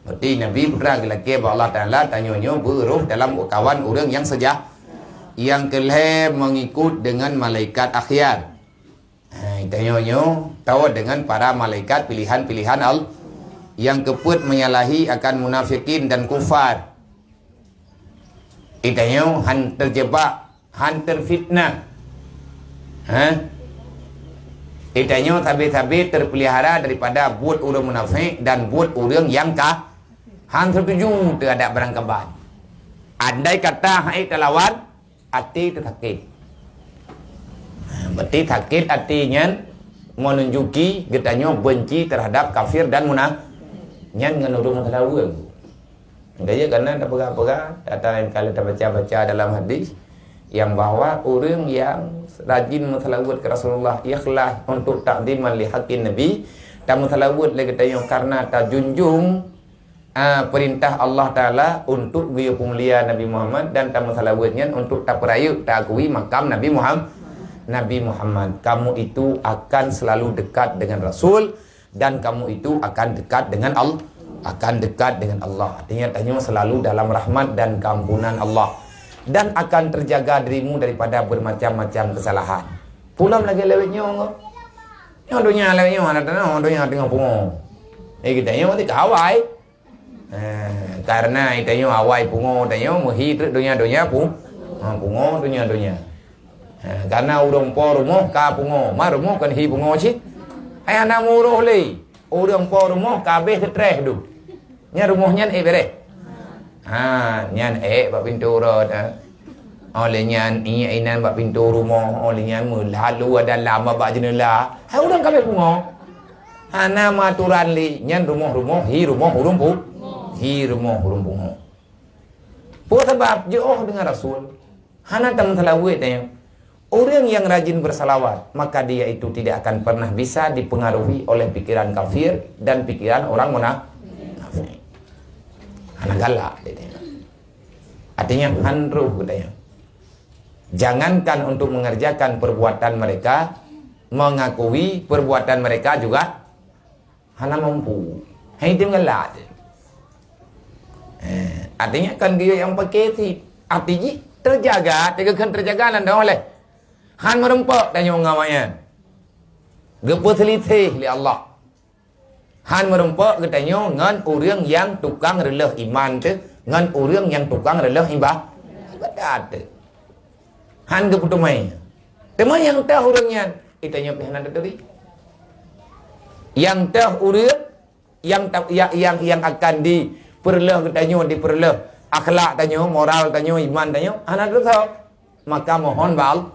Berarti Nabi putra geulakée bak Allah Taala, tanyoe nyoe beuroh dalam kawan ureuëng nyang seujah, nyang keu lhée meungikut deungon malaikat akhiar. Ha, tanyoe nyoe tawa deungon para malaikat pilihan-pilihan Allah nyang keupeuet menyalahi akan munafikin dan kufar. Tanyoe han teujebak, han teufitnah. Ha? Tanyoe sabe-sabe teupeulihara daripada buet ureuëng munafék dan buet ureuëng nyang ka han seutuju teuhadap barangkaban. Andai kata hai teulawan, até teusakét. Berarti sakét até nyan menunjuki geutanyoe benci terhadap kafir dan muna-, nyan ngon ureuëng meuseulaweuet. Gaya kana tapeugah-peugah, ata nyang ka lheueh tabaca-baca dalam hadis, yang bahwa ureuëng nyang rajin meuseulaweuet keu Rasulullah, ikhlas untuk takziman li haqqin Nabi, Tameuseulaweuet lé geutanyoe karena tajunjung, ah, peurintah Allah Taala untuk geuyue peumulia Nabi Muhammad dan tameuseulaweuet nyan untuk tapeurayeuk, taakui makam Nabi Muham-, Nabi Muhammad. Kamu itu akan selalu dekat dengan Rasul dan kamu itu akan dekat dengan Al-, akan dekat dengan Allah. Artinya, tanyoe selalu dalam rahmat dan keampunan Allah dan akan terjaga dirimu daripada bermacam-macam kesalahan. Pulam lagée lawét nyoe. Nyoe donya lawét nyoe, hana tanoh donya teungoh pungo. Eh, geutanyoe teuka awai. Eh, karena tanyoe awai pungo, tanyoe meuhi treuk donya-donya pu-, ha, pungo donya-donya. Ha, karena ureuëng po rumoh ka pungo, ma rumoh kan hi pungo cit. Hai hana meuuroh lé. Ureuëng po rumoh ka abéh seutreh du. Nyan rumoh nyan ék bereh. Ha, nyan ék bak pintoe uroe, ha. Óh lheueh nyan, iék inan bak pintoe rumoh, óh lheueh nyan meulalu ada lam bak jeuneula. Hai ureuëng ka abéh pungo. Hana meuaturan lé, nyan rumoh-rumoh, hi rumoh ureuëng pu-, hi rumoh ureuëng pungo. Peue sabab? Jiôh deungon Rasul. Hana tameuseulaweuet tanyoe. Ureuëng yang rajin bersalawat, maka dia itu tidak akan pernah bisa dipengaruhi oleh pikiran kafir dan pikiran orang muna-, munafik. Hana galak dia tanya. Artinya, han roh geutanyoe. Jangankan untuk mengerjakan perbuatan mereka, mengakui perbuatan mereka juga hana mampu. Hai teuh ngelat. Eh, artinya kan geuyue nyang paké cit. Arti jih teujaga, teugeukheun teujaga nan dong leh. Han meurumpok tanyoe ngon awaknyan. Geupeuseuliseh lé Allah. Han meurumpok geutanyoe ngon ureuëng nyang tukang reuloh iman teuh, ngon ureuëng nyang tukang reuloh iba-, ibadat teuh. Han geupeuteumé. Teuma nyang teuh ureuëng nyan, geutanyoe pih hana taturi. Nyang teuh ureuëng nyang ta-, nyang, nyang, nyang akan dipeureuloh geutanyoe, dipeureuloh akhlak tanyoe, moral tanyoe, iman tanyoe, hana teusoe. Maka mohon bak Al-,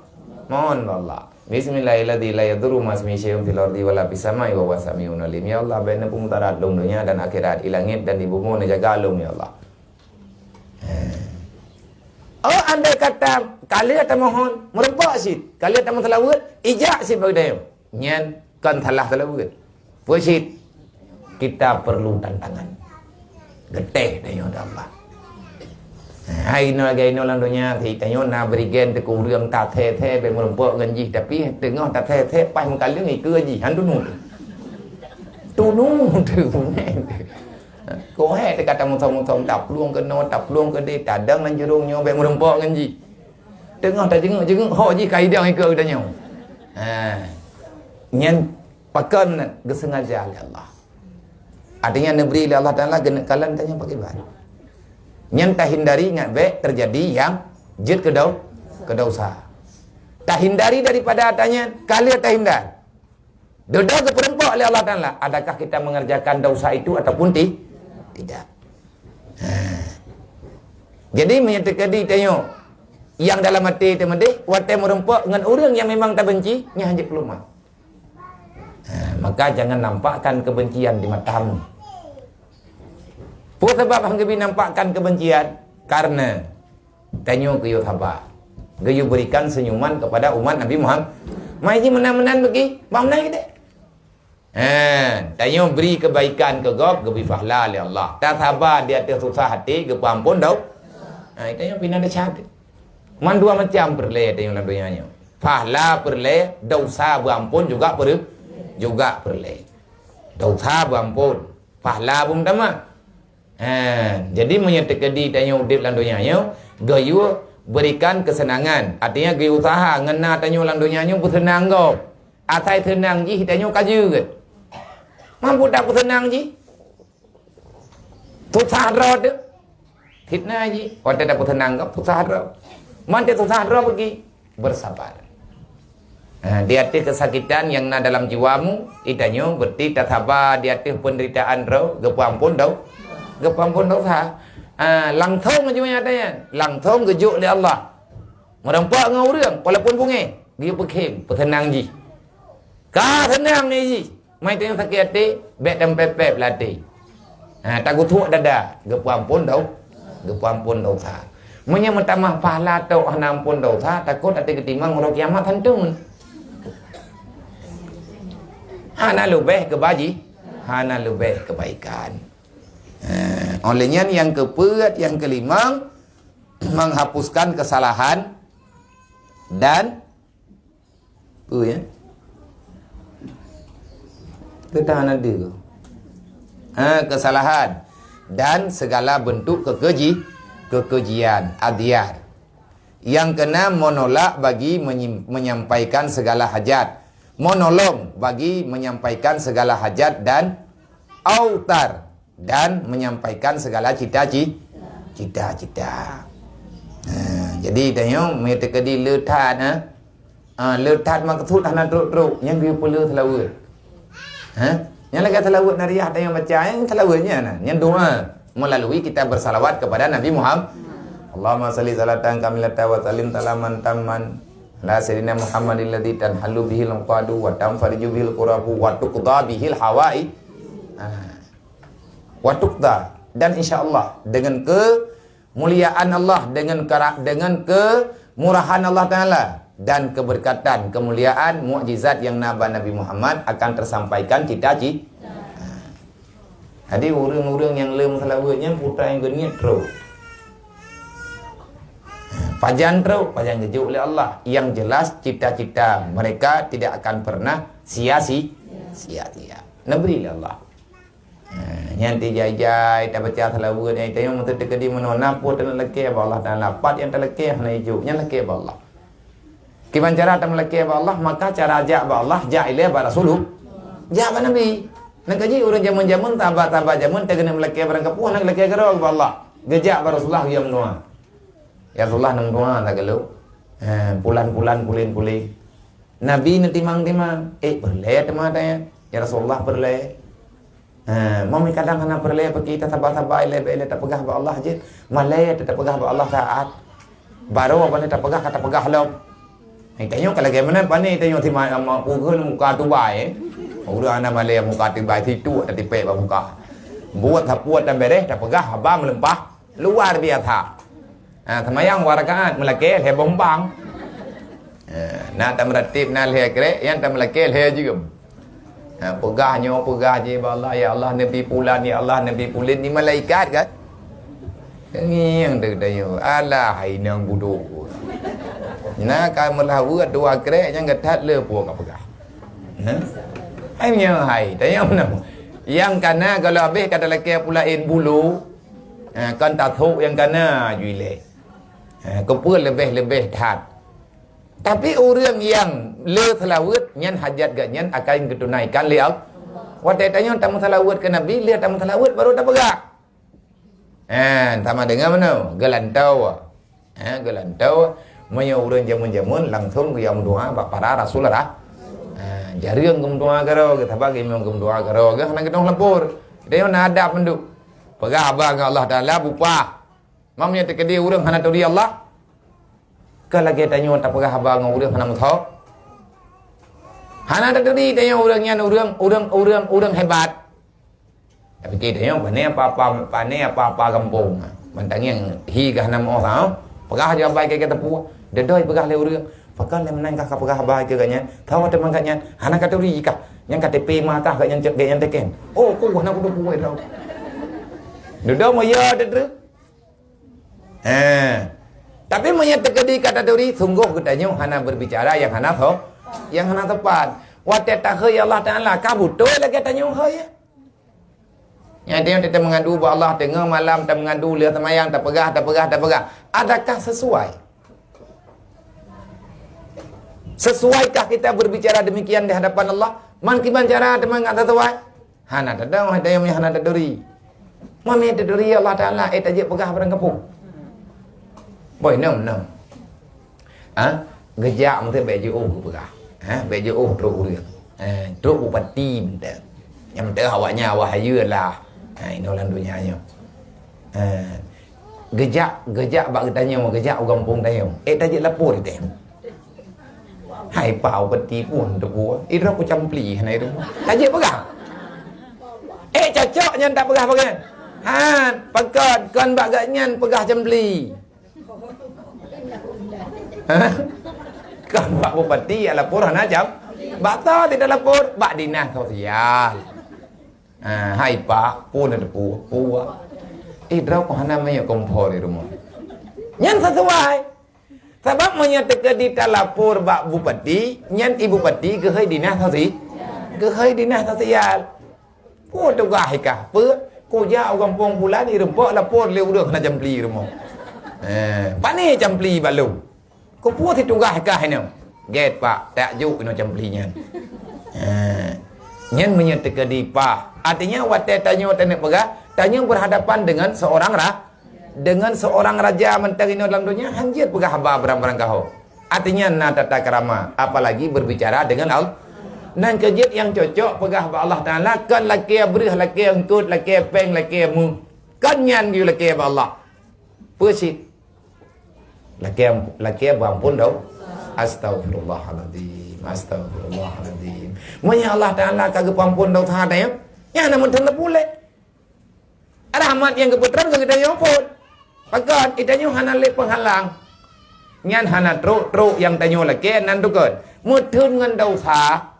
mohon bak Allah. Bismillahirrahmanirrahim. La yadurru ma'asmihi syai'un fil ardi wala fis samai wa huwas sami'un alim. Ya Allah, bèk neupeumutarat lôn donya dan akhirat, i langét dan i bumoe neujaga lôn, ya Allah. Oh, andai kata ka lheueh tamohon, meurumpok cit, ka lheueh tameuseulaweuet, ijak cit bak geutanyoe. Nyan kon salah seulaweuet. Peue cit? Kita perlu tantangan. Geutéh tanyoe di Allah. Hai inoe lagèe inoe lam donya, si tanyoe na bri gen teuka ureueng tathèe-thèe bèk meurumpok ngon jih, tapi teungoh tathèe-thèe paih meukaleueng ikeue jih, han tunu teuh. Tunu teuh. Kohèe teuka tamuthong-muthong, taplueng keunoe, taplueng keudeh, tadong lam jurông nyoe bèk meurumpok ngon jih. Teungoh tajeungeuek-jeungeuek, hok jih ka idong ikeue geutanyoe. Ha. Nyan pakon geuseungaja lé Allah. Artinya neubri lé Allah Taala geuneuk kalon tanyoe pakriban. Nyan tahindari ngat bèk teujadi nyang jeuet keu dau-, keu desya. Tahindari daripada ata nyan, ka lheueh tahindar. Dudoe geupeurumpok lé Allah Taala, adakah kita mengerjakan desya itu ataupun ti-, tidak? Ha. Jadi, meunyoe teukeudi tanyoe nyang dalam até teumeudeh, watèe meurumpok ngon ureueng nyang memang tabenci, nyan hanjeuet peuleumah. Ha, maka jangan nampakkan kebencian di matamu. Peue sabab han geubi nampakkan kebencian? Karena tanyoe geuyue saba. Geuyue berikan senyuman kepada umat Nabi Muhammad. Mai jih meunan-meunan bagi, bang meunan kita. Ha, tanyoe bri kebaikan keu gob, geubri pahala lé Allah. Tasaba di ateueh susah até, geupeuampon dau-, ha, tanyoe pih na desya. Man dua macam peureulèe tanyoe lam donya nyoe. Pahala peureulèe, desya beuampon juga peure-, juga peureulèe. Desya beuampon, pahala beumeutamah. Ha, jadi meunyoe teukeudi tanyoe udép lam donya nyoe, geuyue berikan keuseunangan. Artinya geuyue useuha ngon na tanyoe lam donya nyoe beuseunang gob. Asai seunang jih tanyoe ka jeuet. Mampu tapeuseunang jih? Susah droe teuh. Fitnah jih. Watèe tapeuseunang gob, susah droe. Man teuh susah droe bagi? Bersabar. Ha, di ateueh keusakitan nyang na dalam jiwamu, itanyoe berarti tasaba di ateueh penderitaan droe, geupeuampon dau-, geupeuampon desya. Ha, langsong jih nyan, langsong geujok lé Allah. Meurumpok ngon ureueng, walaupun beungéh, geuyue peukhém, peuseunang jih. Ka seunang jih. Mai tanyoe sakét até, bèk tameupép-pép lam até. Ha, tageutuek dada, geupeuampon dau-, geupeuampon desya. Meunyoe meutamah pahala tok hana ampon desya, takot até geutimang uroe kiamat hantom. Hana leubeh keubaji-, hana leubeh kebaikan. Eh, oleh nyan nyang keupeuet, nyang keulimong, menghapuskan kesalahan dan, peue ya? Teuta hana deuh. Ha, kesalahan dan segala bentuk kekeji-, kekejian, adhyar. Nyang keenam, menolak bagi menyim-, menyampaikan segala hajat. Menolong bagi menyampaikan segala hajat dan autar, dan menyampaikan segala cita-ci-, cita-cita. Ha, jadi tanyoe meuteukeudi le that, ha? Ha, le that maksud hana trok-trok, nyan geupeu le seulaweuet. Ha? Nyan lagèe seulaweuet nariah tanyoe baca, nyan seulaweuet nyan, nyan doa melalui kita bersalawat kepada Nabi Muhammad. Allahumma shalli salatan kamilatan wa sallim salaman tamman ala sayyidina Muhammadil ladzi tanhallu bihil uqadu wa tanfariju bihil kurabu wa tuqda bihil hawai. Ha. Wa tuqda. Dan insya Allah, dengan kemuliaan Allah, dengan kera-, dengan kemurahan Allah Taala dan keberkatan, kemuliaan, mukjizat nyang na bak Nabi Muhammad akan tersampaikan cita-ci-, jadi ureueng-ureueng nyang le meuseulaweuet nyan putra nyang geuniet trok. Pajan trok, pajan geujok lé Allah. Yang jelas cita-cita mereka tidak akan pernah sia-si-, sia-sia. Neubri lé Allah. Ha, nyan tijai-jai tabaca seulaweuet nyan, tanyoe meuteukeudi meunoe, na peue taneuk lakèe bak Allah Taala, pat nyang talakèe hana ijok, nyan lakèe bak Allah. Kiban cara tameulakèe bak Allah, maka cara jak bak Allah, jak ilèe bak Rasulullah. Jak bak Nabi. Nyan ka jih ureueng jameun-jameun, sahabat-sahabat jameun, tageuneuh meulakèe barang kapeue, hana geulakèe keudroe bak Allah. Geujak bak Rasulullah geuyue meudoa. Ya Rasulullah, neumeudoa tageulok. Ha, pulan-pulan, pulen-pulen. Nabi neutimang-timang, "Eh, peureulèe teuma tanyan, ya Rasulullah, peureulèe." Ha, meunyoe kadang hana peureulèe, peuki tasaba-saba, ilèe-ilèe tapeugah bak Allah jeuet. Malèe tapeugah bak Allah saát. Barô abang tapeugah ka tapeugah lom. Hai, tanyoe ka lagèe meunan, pane tanyoe si ma-, ma-, pukon muka tubai, eh. Ureueng hana malèe muka tubai, situ tatipèk bak muka. Buet sapeue tan bèrèh, tapeugah haba meuleumpah. Luar biasa. Ha, seumayang dua rakaat, meulakèe lhèe boh umpang. Ha, na tameuratéb na lhèe krek, nyang tameulakèe lhèe jeuem. Ha, peugah nyoe, peugah jih bak Allah, "Ya Allah, neubi pulan, ya Allah, neubi pulen," di malaikat kan? Ngieng teuh tanyoe, "Alah, hai inong budok." Na ka meulaweuet dua krek, nyang geutat le peue ka peugah. Ha? Hai nyoe hai, tanyoe meunan. Nyang kana kalau habéh ka talakèe pulaén bulu, Ha, kon tathok nyang kana ju ilèe. Ha, keupeue leubeh-leubeh that. Tapi ureueng nyang le seulaweuet nyan hajat geuh nyan akan geutunaikan lé Allah. Watèe tanyoe tameuseulaweuet keu Nabi, le tameuseulaweuet baru tapeugah. Ha, sama deungon meunoe, geulantoe. Ha, geulantoe, meunyoe ureueng jameun-jameun langsung geuyue meudoa bak para rasul ra-, ha, jareueng geumeudoa keudroe, geuh saban geumeudoa keudroe, geuh hana geutong lapor. Tanyoe na adab mandum. Peugah haba ngon Allah Taala bupah. Meunyoe teukeudi ureueng hana turi Allah, ka lagèe tanyoe tapeugah haba ngon ureueng hana meusoe. Hana taturi tanyoe ureueng nyan ureueng, ureueng, ureueng, ureueng hebat. Tapi tanyoe pane apa-apa, pane apa-apa gampông. Mantong nyang hi gah na meuoh, ha? Peugah jih haba keu gata pue. Dedoi peugah lé ureueng. Pakon lé meunan kah ka peugah haba keu gata nyan? Tho teuma gata nyan hana ka turi kah? Nyang K T P ma kah gata nyan cok gata nyan teken? Oh, ku hana kuteupue tho. Dudoe meuyue teuteu. Ha. Tapi meunyoe teukeudi ka taturi, sunggoh geutanyoe hana berbicara nyang hana so-, nyang hana tepat. Watèe takheun ya Allah Taala, ka beutôi lagèe tanyoe hai. Nyan tanyoe tameungadu bak Allah, teungoh malam tameungadu, lheuh seumayang tapeugah, tapeugah, tapeugah. Adakah sesuai? Sesuaikah kita berbicara demikian di hadapan Allah? Man kiban cara teuma ngat sesuai? Hana teudoh, hana teudoh, hana teudoh. Meunyoe teudoh Allah Taala, eh, tajak peugah barang kapeue. Boh, nom, nom. Ha? Geujak meuteuk bèk jiôh geupeugah. Ha? Bèk jiôh trok ureueng. Ha, trok bupati meuteuk. Nyang meuteuk awaknyan awak hayeue lah. Ha, inoe lam donya nyoe. Ha. Geujak, geujak bak geutanyoe, geujak u gampông tanyoe. Eh, tajak lapor teuh. Hai, pah bupati pun teupeu. Idroe ku campli hana idroe. Tajak peugah. Eh, cocok nyan tapeugah bagian. Ha, pakon kon bak geuh nyan peugah campli. Ha? Kon bak bupati ya lapor hana cam-, Bak soe teuka lapor? Bak dinas sosial. Ha, hai pak, peue na teupeu, peue? Eh, droe kok hana miyueb kompor di rumoh. Nyan sesuai. Sabab meunyoe teukeudi talapor bak bupati, nyan i bupati geuhôi dinas sosi-, geuhôi dinas sosial. Peue tugaih kah? Peue? Kujak u gampông pulan, ireumpok lapor lé ureueng hana campli rumoh. Eh, pane campli bak lôn? Keupeue situgaih kah inoe? Gét, Pak, tajok inoe campli nyan. Eh, nyan meunyoe teukeudi paih. Artinya, watée tanyoe taneuk peugah, tanyoe berhadapan dengan seorang ra-, dengan seorang raja mantong inoe dalam donya, hanjeuet peugah haba barang-barang gaho. Artinya, na tata krama, apalagi berbicara dengan Allah. Nan keujeuet nyang cocok peugah bak Allah Taala, kon lakée breueh, lakée eungkot, lakée péng, lakée meuh. Kon nyan geuyue lakée bak Allah. Peue cit? Lakée, lakée beuampôn dau-, Astagfirullahaladzim, astagfirullahaladzim. Meunyoe Allah Taala ka geupeuampôn desya tanyoe, nyan hana meuteun leupulée. Rahmat nyang geupeutron keu geutanyoe phon. Pakon? Geutanyoe hana lé peuhalang. Nyan hana trok-trok nyang tanyoe lakée nan tukon. Meuteun ngon desya.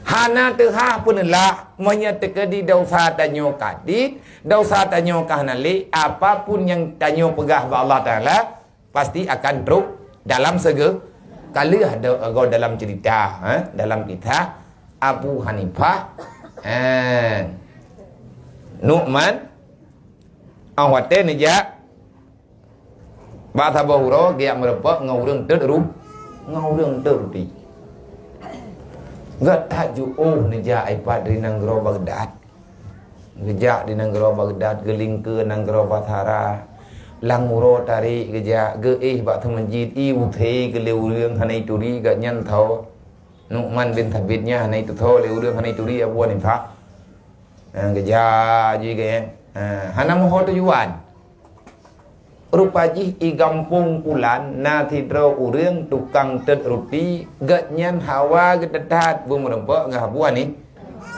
Hana teuhah peuneulak, meunyoe teukeudi desya tanyoe ka dit, desya tanyoe ka hana lé, apapun nyang tanyoe peugah bak Allah Taala, pasti akan trok dalam seuge-, ka lheueh do-, goe dalam cerita, eh, dalam kisah Abu Hanifah, eh, Nu'man, 'oh watée neujak bak saboh uroe geujak meurumpok ngon ureuëng teuet ru-, ngon ureuëng teuet ruti. Geutak jiôh neujak ipat di nanggroe Baghdad. Geujak di nanggroe Baghdad, geulingkeue nanggroe Basra. Lam uroe tarék geujak, geuéh bak teumeujid, i usé keu lé ureuëng hana ituri, gobnyan tho. Nu'man bin Thabit nyan hana itutho lé ureuëng, hana ituri Abu Hanifah. Ha, geujak jih geuéh. Ha, hana meuho tujuan. Rupa jih i gampông pulan na sidroe ureuëng tukang teuet ruti, gobnyan hawa geuteuthat beumeurumpok ngon Abu Hani-,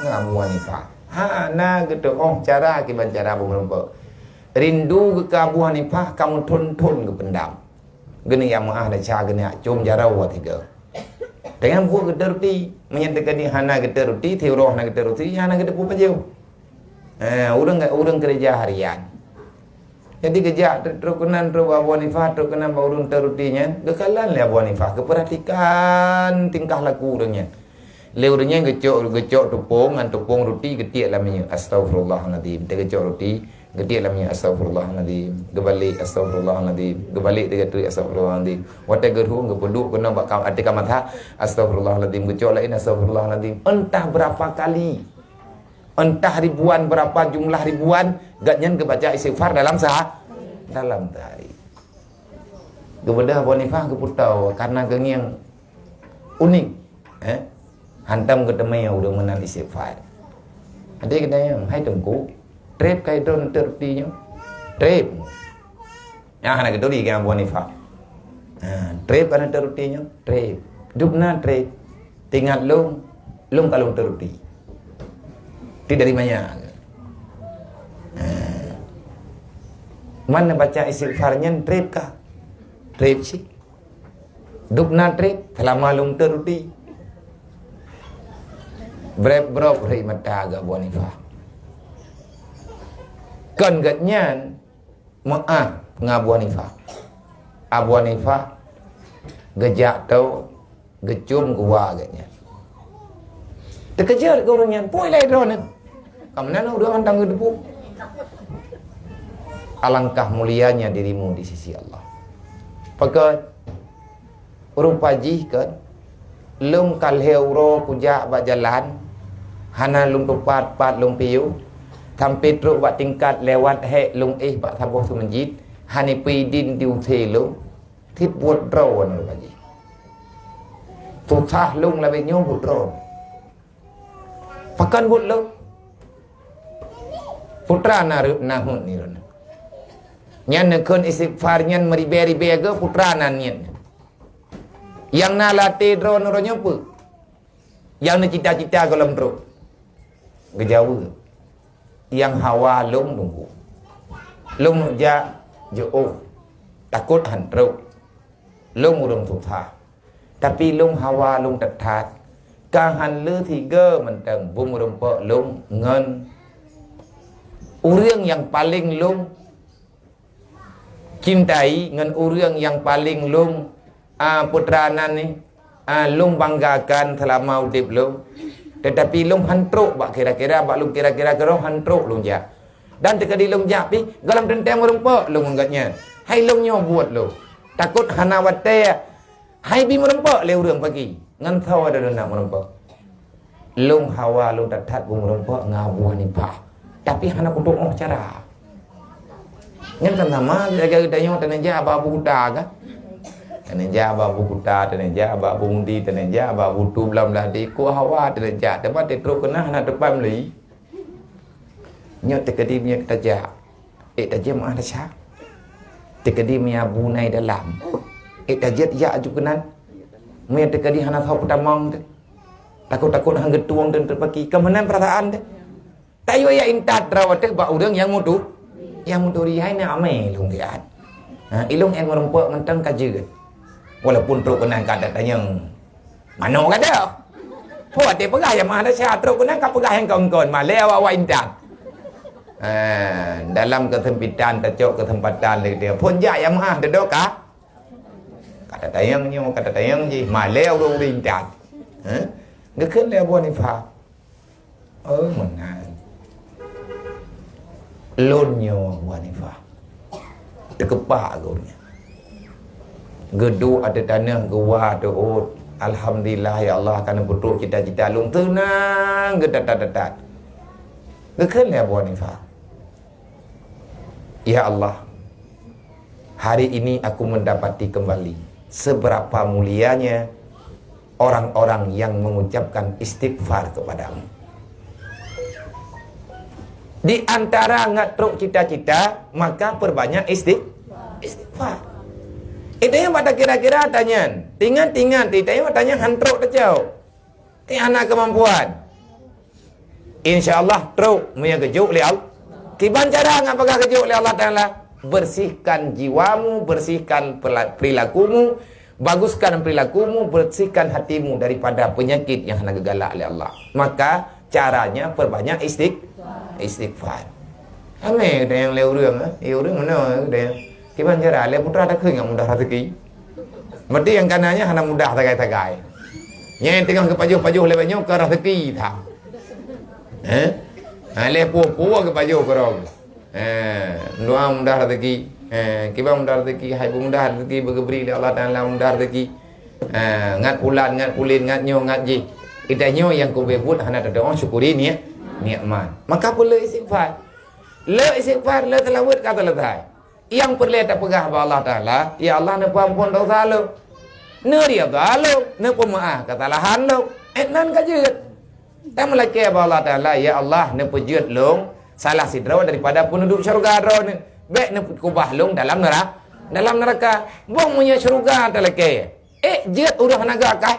ngon Abu Hanifah. Hana geuteuôh cara kiban cara beumeurumpok. Rindu geuh keu Abu Hanifah ka meuthon-thon geupeundam. Geuneuk jak meuáh desya, geuneuk jak com jaroe tiga. Teungoh buet geuteuet ruti, meunyoe teukeudi hana geuteuet ruti, siuroe hana geuteuet ruti, hana geuteupeue pajoh. Eh, ureuëng, ureuëng keureuja harian. Jadi geujak trok, trok keunan, trok bak Abu Hanifah, trok keunan bak ureuëng teuet ruti nyan, geukalon lé Abu Hanifah, geupeuratikan tingkah laku ureuëng nyan. Lé ureuëng nyan geucok, geucok tupông, ngon tupông ruti geutiek lam minyeuk. Astagfirullahaladzim. Teuh geucok ruti, geutiek lam minyeuk. Astagfirullahaladzim. Geubalek, astagfirullahaladzim. Geubalek teuh geutreuk, astagfirullahaladzim. Watée geurhung, geupeuduek keunoe bak kam-, ateueh kamatha, astagfirullahaladzim. Geucok laén, astagfirullahaladzim. Entah berapa kali. Entah ribuan, berapa jumlah ribuan, gobnyan geubaca istighfar dalam seha-, dalam sehari. Geubeudôh Abu Hanifah geupeutô karena geungieng unik, eh? Hantom geuteumé ureuëng meunan istighfar. Até geutanyong, "Hai Teungku, treb kah droeneuh teuet ruti nyoe?" "Treb." Nyang hana geuturi keu Abu Hanifah. Ha, "Treb kah droeneuh teuet ruti nyoe?" "Treb." "Dub na treb?" "Teuingat lôn, lôn ka lôn teuet ruti." "Ti dari manya?" Ha. "Man neubaca istighfar nyan treb kah?" "Treb cit." "Dub na treb seulama lôn teuet ruti?" Breb-brob rhot mata geuh Abu Hanifah. Kon gobnyan meuáh ngon Abu Hanifah. Abu Hanifah geujak tô, geucom geuwa gobnyan. Teukeujot geuh ureuëng nyan, "Peue ilée droeneuh?" Ka meunan ureuëng mantong geuteupeue. Alangkah mulianya dirimu di sisi Allah. Pakon? Rupa jih kon, lôn ka lhée uroe kujak bak jalan, hana lôn tupat pat lôn piôh, sampoe trok bak tingkat lewat hék lôn éh bak saboh seumeujid, hana peue idin di usé lôn, cit buet droe nyoe rupa jih. Susah lôn lagée nyoe buet droe. Pakon buet lôn? Putra na reuet na heuet nyoe. Nyan neukheun istighfar nyan meuribée-ribée geuh putra na niet. Nyang na lam até droeneuh nyoe peue? Nyang neucita-cita gohlom trok. Geujaweueb. Nyang hawa lôn nunggu. Lôn jak jiôh. Takot han trok. Lôn ureuëng susah. Tapi lôn hawa lôn that-that, ka han le sigoe mantong beumeureumpok lôn ngon ureuëng nyang paleng lôn cintai, ngon ureuëng nyang paleng lôn, a, putra nan ni, a, lôn banggakan seulama udeb lôn. Teutapi lôn han trok bak kira-kira, bak lôn kira-kira keudroe han trok lôn jak. Dan teukeudi lôn jak pih, gohlom teuntée meureumpok lôn ngon gobnyan. Hai lôn nyoe buet lôn. Takot hana watée, hai bi meureumpok lé ureuëng pagi. Ngon soe droeneuh nak meureumpok? Lôn hawa lôn that-that beumeureumpok ngon Abu Hanifah. Tapi hana kutuoh cara. Nyan kan sama lagée geutanyoe taneujak bak Abu Kuta kan? Taneujak bak Abu Kuta, taneujak bak Abu Mudi, taneujak bak Abu Tu blam-blam di ku hawa taneujak. Teuma trok keunan hana teupeue meuli. Nyoe teukeudi meunyoe tajak, ék tajak meuah desya. Teukeudi meunyoe Abu na i dalam, ék tajak jak aju keunan. Meunyoe teukeudi hana soe peutamong teuh, takot-takot han geutueng teuh teupaki, ka meunan peurasaan teuh. Tayue jak intat droe teuh bak ureuëng nyang mutu, nyang muturi hai na amé lôn lihat. Ha, ilôn nyang meureumpok mantong ka jeuet. Walaupun trok keunan ka tatanyong manok gata. Ho até peugah ya mah ada sya trok keunan ka peugah nyang kon-kon malée awak-awak intat. Ha, dalam kesempitan tacok kesempatan lé dia. Phon jak ya mah dedo ka. Ka tatanyong nyoe, ka tatanyong jih malée ureuëng-ureuëng intat. Ha? Geukheun lé Abu Hanifah. Oh, meunan. Lôn nyoe Abu Hanifah. Teukepak geuh nyan. Geuduek ateueh taneuh geuwa teuôt. Alhamdulillah ya Allah ka neupeutrok cita-cita lôn teunang geudatat-datat. Geukheun lé Abu Hanifah. Ya Allah, hari ini aku mendapati kembali seberapa mulianya orang-orang yang mengucapkan istighfar kepadamu. Di antara ngat trok cita-cita, maka perbanyak istig-, istighfar. Itu yang pada kira-kira tanya. Ingat-ingat, itu yang tanya han trok teucok. Ti hana keumampuan. Insya Allah trok meunyoe geujok lé Allah. Kiban cara ngat peugah geujok lé Allah Taala, bersihkan jiwamu, bersihkan pela-, perilakumu, baguskan perilakumu, bersihkan hatimu daripada penyakit yang hana geugalak lé Allah. Maka caranya perbanyak istig-, istighfar. Ramé geutanyoe lé ureuëng, eh? Eh, ureuëng meunoe geutanyoe. Kiban cara lé putra takheun ngat mudah raseuki. Meuti nyang kana nyan hana mudah sagai-sagai. Nyang teungoh geupajoh-pajoh lé banyoe ka raseuki that. Eh? Ha, lé puo-puo geupajoh keudroe. Eh, doa mudah raseuki. Eh, kiban mudah raseuki, hai mudah raseuki beugeubri lé Allah Taala mudah raseuki. Eh, ngat pulan, ngat pulin, ngat nyoe, ngat jih. Geutanyoe nyang keubeue buet hana teudoa syukuri ni-, nikmat. Maka peuleueh istighfar. Le istighfar, le seulaweuet ka seuleusoe. Nyang peureulée tapeugah bak Allah Taala, "Ya Allah, neupeuamphon desya lôn. Neuridha lôn, neupeumeuáh keusalahan lôn." Eh, nan ka jeuet. Tameulakée bak Allah Taala, "Ya Allah, neupeujeuet lôn salah sidroe daripada peuneudok syeuruga Droeneuh. Bék neukubah lôn dalam neura-, dalam neuraka." Boh meunyoe syeuruga talakée, eh, jeuet ureuëng hana geuakah.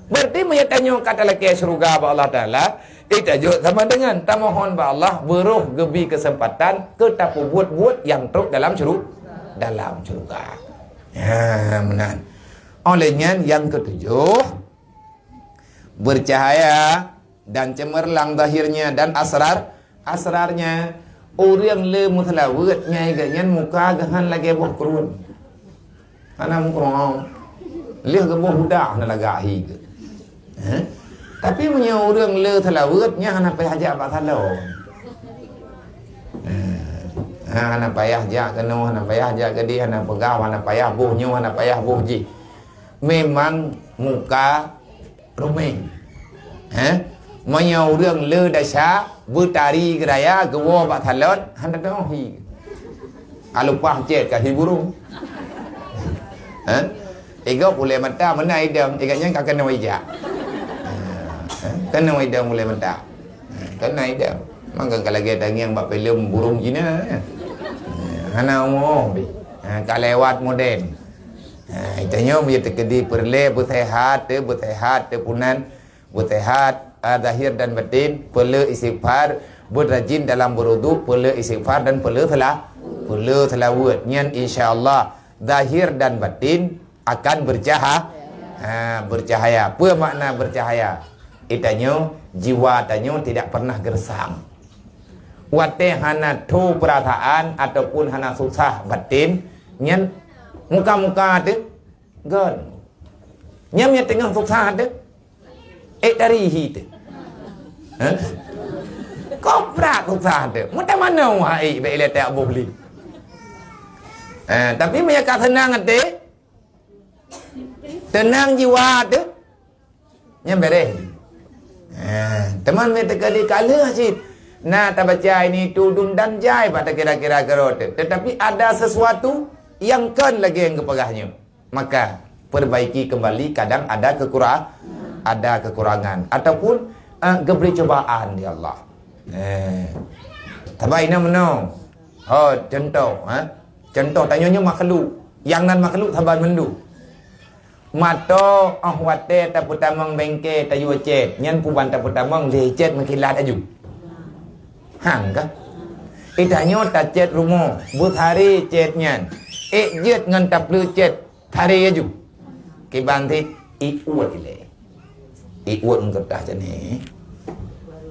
Berarti meunyoe tanyoe ka talakée syeuruga bak Allah Taala, eh, tajeuet sama dengan tamohon bak Allah beuroh geubi keuseumpatan keu tapeubuet-buet nyang trok dalam syeuruga, dalam syeuruga. Ha, meunan. Oleh nyan nyang keutujoh, bercahaya dan cemerlang zahirnya dan asrar, asrarnya. Ureuëng le meuseulaweuet nyang geuh nyan muka geuh han lagée boh krueng. Hana meukrong. Lheueh geuboh udah na lagak hi geuh. Eh? Tapi meunyoe ureuëng le seulaweuet nyan hana payah jak bak salon. Eh, hana payah jak keunoe, hana payah jak keudeh, hana peugah, hana payah boh nyoe, hana payah boh jih. Memang muka rumeng. Eh? Meunyoe ureuëng le desya beutari geuraya geuwoe bak salon, hana teuoh hi. Alupah cét ka hi burung. Eh? Igop ulée mata meunan idong, igop nyan ka keunoe ijak. Eh? Keunoe idong ulée mata. Eh, keunoe idong. Mangka ka lagée tangieng bak filem burung Cina. Eh? Hana umu pih. Eh, ka lewat moden. Ha, tanyoe meunyoe teukeudi peureulée beuseuhat, teu beuseuhat, teu punan, beuseuhat, ah, zahir dan batin, peuleueh istighfar, beurajin dalam beuruduk, peuleueh istighfar dan peuleueh seula-, peuleueh seulaweuet. Nyan insya Allah zahir dan batin akan bercaha-, Ha, bercahaya. Peue makna bercahaya? Itanyoe, jiwa tanyoe tidak pernah gersang. Watée hana tho peurasaan ataupun hana susah batin, nyan muka-muka teuh gon. Nyan nyang teungoh susah teuh, ék tarihi teuh. Ha? Koprak susah teuh. Meutamanoe hai bék ilée tak boh li. Ha, tapi meunyo ka seunang até, teunang jiwa teuh, nyan beres. Eh, teuma meuteuka di kaleuh cit. Na tabaca ini tudun dan jai bak takira-kira keurot. Tetapi ada sesuatu yang kon lagée nyang geupeugah nyoe. Maka perbaiki kembali, kadang ada kekura-, ada kekurangan ataupun, eh, geubri cobaan di Allah. Eh. Saban inoe meunoe. Oh, contoh, ha? Contoh tanyoe nyoe makhluk. Nyang nan makhluk saban mandum. Mata óh watée tapeutamong bengke tayue cét, nyan puban tapeutamong lhée cét meukilat aju. Hang ka? Itanyoe tacét rumoh, beusaré cét nyan. Ék jeuet ngon tapleuet cét, saré aju. Kiban cit iuet ilée. Iuet ngon keureutah jani.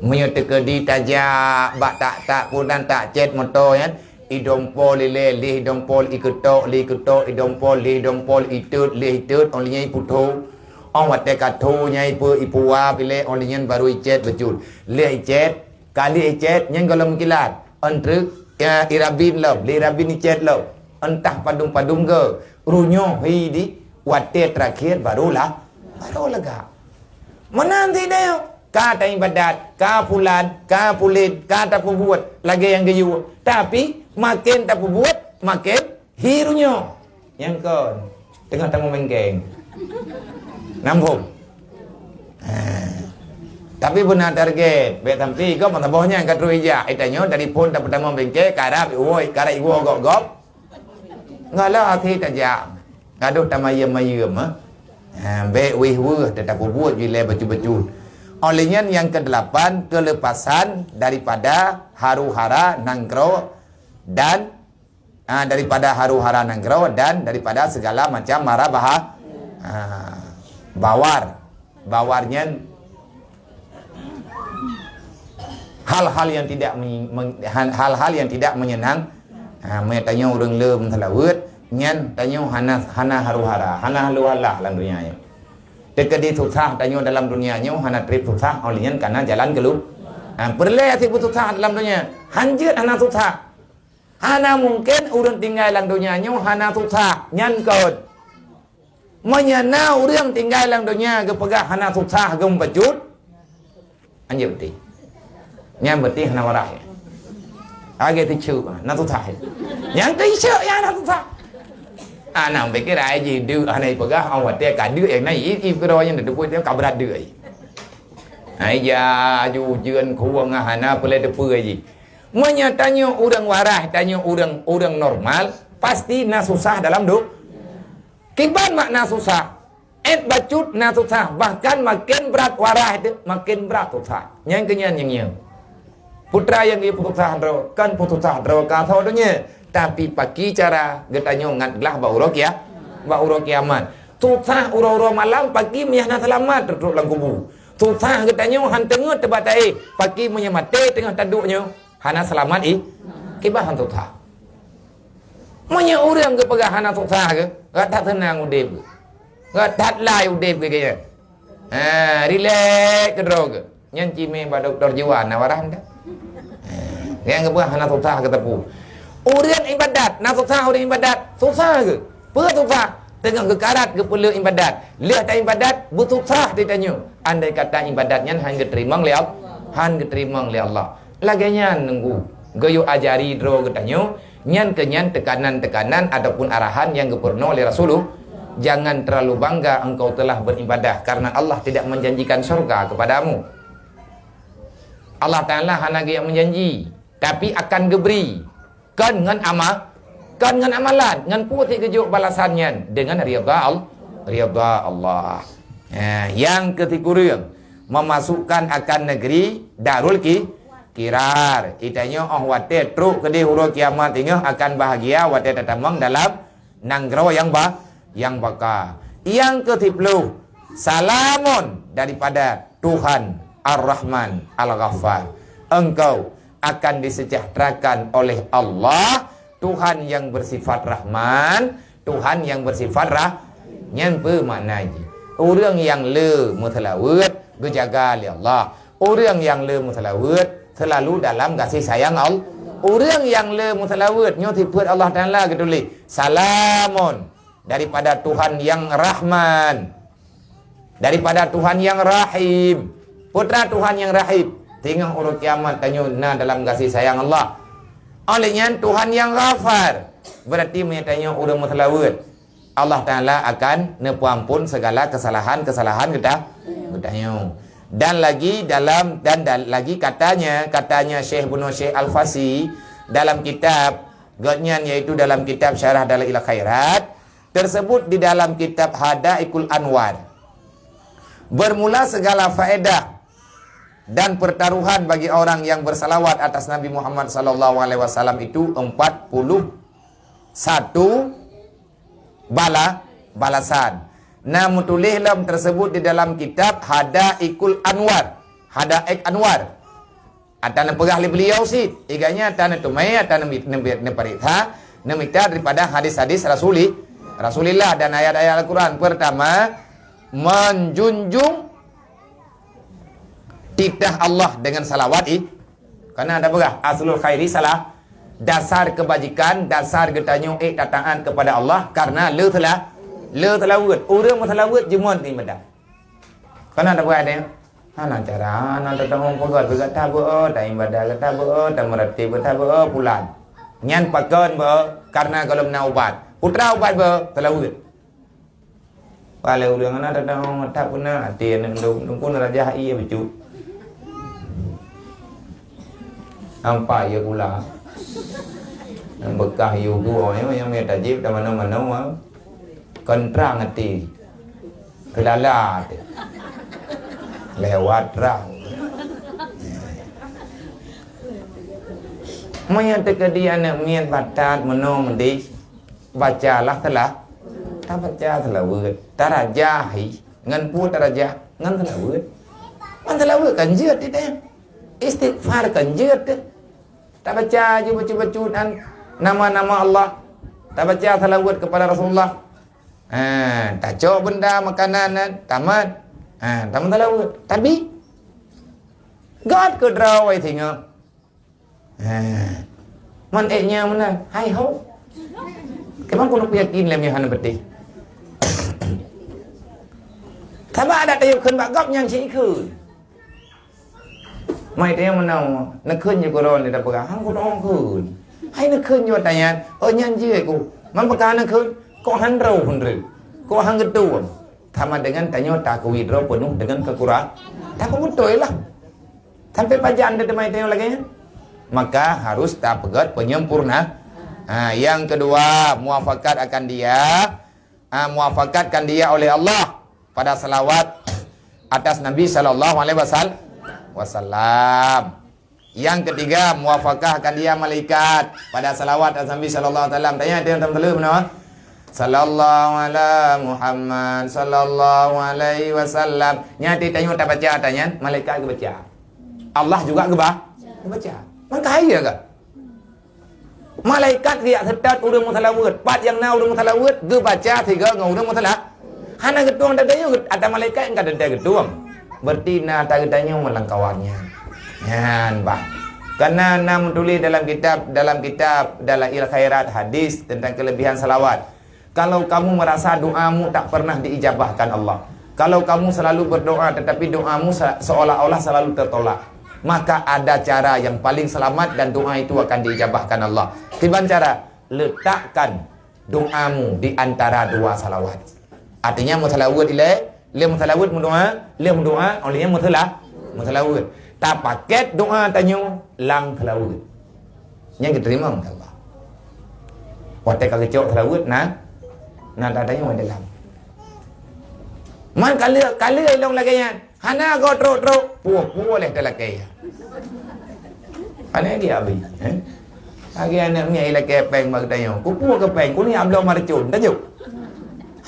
Meunyoe teukeudi tajak bak tak-tak punan tacét moto nyan, idong pol ilée, lheuh idong pol ikeutok, lheuh ikeutok idong pol, lheuh idong pol iteuet, lheuh iteuet óh lheueh nyan iputho. Óh watée ka tho nyan ipe-, ipuwab ilée óh lheueh nyan baru icét bacut. Lheuh icét, ka lheuh icét nyan gohlom kilat. Ôn treuk, ya, irabin lom, lheuh irabin icét lom. Entah padum-padum ge, runyoh hi di watée terakhir barulah, baru lega. Meunan sideh, ka taibadat, ka pulan, ka pulen, ka tapeubuet lagée nyang geuyue. Tapi maken tapeubuet, maken hi runyoh. Nyang kon teungoh tamong bengkeng. Nambong. Ha. Tapi beuna target, bék sampai gob meusaboh nyan ka troh ijak. Itanyoe dari phon tapeutamong bengkeng, karab iwoe, karab iwoe gob-gob. Ngala akhé tajak. Gadoh tamayeuem-mayeuem, ha. Ha, bék wéh-weuh teutapeubuet jih lé bacut-bacut. Óh lheueh nyan nyang keudelapan, kelepasan daripada haru-hara nanggroe dan, ha, daripada haru-hara nanggroe dan daripada segala macam mara baha-, ha, bawar. Bawar nyan hal-hal yang tidak menye-, men-, hal-hal yang tidak menyenang. Ha, meunyoe tanyoe ureuëng le meuseulaweuet, nyan tanyoe hana, hana haru-hara, hana halu-hala lam dunia nyoe. Teukeudi susah tanyoe dalam dunia nyoe, hana treb susah, óh lheueh nyan kana jalan keulu-, ha, peureulée até beususah dalam dunia. Hanjeuet hana susah. Hana mungken ureuëng tinggai lam dunia nyoe hana susah. Nyan kon. Meunyoe na ureuëng tinggai lam donya geupeugah hana susah geumeubajut, anjeuet beuti. Nyan beuti hana waras. Lagée teucuk, na susah. Nyang teucuk nyang na susah. Ana pikir ai jih deuk hana ipeugah, awai watée ka deuk nyang na i, i keudroe nyang teupeue ka brat deuk ai. Ai ja aju ujeuen kuweng hana peulée teupeue jih. Meunyoe tanyoe ureuëng waras, tanyoe ureuëng, ureuëng normal, pasti na susah dalam du-, Kiban makna susah? Ét bacut na susah, bahkan maken brat waras teuh, maken brat susah. Nyang keunyan nyang nyoe. Putra nyang geupeususah droe, kan peususah droe ka asoe donya. Tapi paki cara geutanyoe ngat glah bak uroe kia-, bak uroe kiamat. Susah uroe-uroe malam paki meunyoe hana seulamat trok lam kubu. Susah geutanyoe han teungeut teubat taéh, paki meunyoe maté teungoh taduek nyoe hana seulamat i, kiban han susah. Meunyoe ureuëng geupeugah hana susah geuh, gata that seunang udeb geuh. Gata that lai udeb geuh nyan. Ha, rilek keudroe geuh. Nyan cimé bak doktor jiwa na waras dah. Ha, nyang geupeugah hana susah geuh teupeu. Ureuëng ibadat, na susah ureuëng ibadat, susah geuh. Peue susah? Teungoh geukarat geupeuleueh ibadat. Lheueh ta ibadat, beususah di tanyoe. Andai kata ibadat nyan han geuteurimong lé Allah, han geuteurimong lé Allah. Lagée nyan nunggu geuyue ajari droe geutanyoe, nyan keu nyan teukanan-teukanan ataupun arahan nyang geupeurunoe lé Rasulullah, "Jangan terlalu bangga engkau telah beribadah, karena Allah tidak menjanjikan surga kepadamu." Allah Taala hana geujak meujanji, tapi akan geubri. Kon ngon ama-, kon ngon amalan, ngon peue sit geujok balasan nyan? Deungon ridha Al-, ridha Allah. Ha, nyang keu sikureueng, memasukkan akan negeri Darul Ki-, Kirar. Itanyoe óh watée trok keudeh uroe kiamat teungoh akan bahagia watée tatamong dalam nanggroe nyang ba-, nyang baka. Nyang keu siploh, Salamun daripada Tuhan Ar-Rahman Al-Ghaffar. Engkau akan disejahterakan oleh Allah, Tuhan yang bersifat Rahman, Tuhan yang bersifat Rah-, nyan peue makna jih? Ureuëng nyang le meuseulaweuet geujaga lé Allah. Ureuëng nyang le meuseulaweuet seulalu dalam gaséh sayang Allah. Ureuëng nyang le meuseulaweuet nyoe sifeuet Allah Taala geutuléh, salamun daripada Tuhan yang Rahman, daripada Tuhan yang Rahim. Peue teuma Tuhan yang Rahim? Teungoh uroe kiamat tanyoe na dalam gaséh sayang Allah. Óh lheueh nyan Tuhan yang Ghafar, berarti meunyoe tanyoe ureuëng meuseulaweuet, Allah Taala akan neupeuampon segala kesalahan-kesalahan geuta-, geutanyoe. Dan lagi dalam, dan da-, lagi katanya, katanya Syekh bunoe Syekh Al-Fasi dalam kitab gobnyan, yaitu dalam kitab Syarah Dalail Khairat, tersebut di dalam kitab Hadaikul Anwar, bermula segala faedah dan pertaruhan bagi orang yang bersalawat atas Nabi Muhammad sallallahu alaihi wasallam itu empat puluh satu bala-, balasan. Na meutuléh lom tersebut di dalam kitab Hadaikul Anwar. Hadaik Anwar. Ata neupeugah lé beliau cit. Iganya ata neuteumé, ata neubi-, neubi-, neupareksa, neumita daripada hadis-hadis Rasuli-, Rasulillah dan ayat-ayat Al-Quran. Pertama, menjunjung titah Allah dengan salawat i-, karena ada peugah, aslul khairi salah, dasar kebajikan, dasar geutanyoe ék taat kepada Allah karena le seula-, le seulaweuet. Ureuëng meuseulaweuet jeuet ibadah. Karena ada peugah ada, hana cara, hana tateupeue peugah, peugah tabeue, ta ibadah tabeue, ta meurati tabeue, pulan. Nyan pakon beu, karena gohlom na ubat. Peue teuma ubat beu, seulaweuet. Paléng ureuëng hana tateupeue, tak pernah hati aneuk lôn, lôn pun raja ie bacut. Sampai ie pula. Beukah ie gua nyoe nyang mita jieb dan manoe-manoe, ah. Kon trang até. Keulala até. Lewat trang. Meunyoe teukeudi aneuk miet batat meunoe meudeh, bacalah seula-, tabaca seulaweuet. Taraja hi ngon peue taraja? Ngon seulaweuet. Ngon seulaweuet kan jeuet teuh. Istighfar kan jeuet teuh. Tabaca jih bacut-bacut an nama-nama Allah. Tabaca seulaweuet kepada Rasulullah. Ha, tacok benda makanan nan, tamat. Ha, tamat seulaweuet. Tapi, göt keu droe singoh. Ha. Man ék nyan meunan, hai ho. Keuman keuneuk yakin lé meuhan beutih. Sabab adak tayue kheun bak gob nyan cit kheun. Mai teuh meunoe, neukheun jih keu droe lé tapeugah, "Hang kudong kheun." Hai neukheun jih tanyan, "Oh nyan jih ku." Man peugah neukheun, "Kok han droe phon reu? Kok han geutueng?" Sama dengan tanyoe takui droe peunoh dengan keukura-, takue beutôi lah. Sampai pajan teuh teumai tanyoe lagée nyan? Maka harus tapeugét penyempurna. Ha, yang kedua, muafakat akan dia, ha, muafakatkan dia oleh Allah pada salawat atas Nabi sallallahu alaihi wasal-, wasallam. Yang ketiga, muafakah akan dia malaikat pada salawat atas Nabi sallallahu alaihi wasallam. Tanya dia teman-teman mana? Sallallahu ala Muhammad sallallahu alaihi wasallam. Nyan teuh tanyoe tabaca tanyan, malaikat geubaca. Allah juga geuba-, geubaca. Maka hai ya ke? Malaikat riak seutôt ureuëng meusalaweuet. Pat nyang na ureuëng meusalaweuet, geubaca sigoe ngon ureuëng meusalah. Hana geutueng ata tanyoe, ata malaikat nyang ka ata geutueng. Berarti na ata geutanyoe meulangkawan nyan. Nyan bah. Karena na meutuléh dalam kitab, dalam kitab Dalail Khairat hadis tentang kelebihan salawat. Kalau kamu merasa doamu tak pernah diijabahkan Allah, kalau kamu selalu berdoa tetapi doamu se-, seolah-olah selalu tertolak, maka ada cara yang paling selamat dan doa itu akan diijabahkan Allah. Kiban cara? Letakkan doamu di antara dua salawat. Artinya, meusalawat ilée, lheueh meusalawat meudoa, lheueh meudoa, óh lheueh nyan meusalah-, meusalawat. Tapakét doa tanyoe lam salawat. Nyan geuteurimong lé Allah. Watée ka geucok salawat na, na ata tanyoe dalam. Man ka lheueh, ka lheueh ilong lagée nyan. Hana goe trok-trok, puwoe-puwoe lé talakée. Hana lagée abi, eh? Lagée aneuk miet ilakée péng bak geutanyoe. Kupuwoe keu péng, kuni abloe marcon, tajok.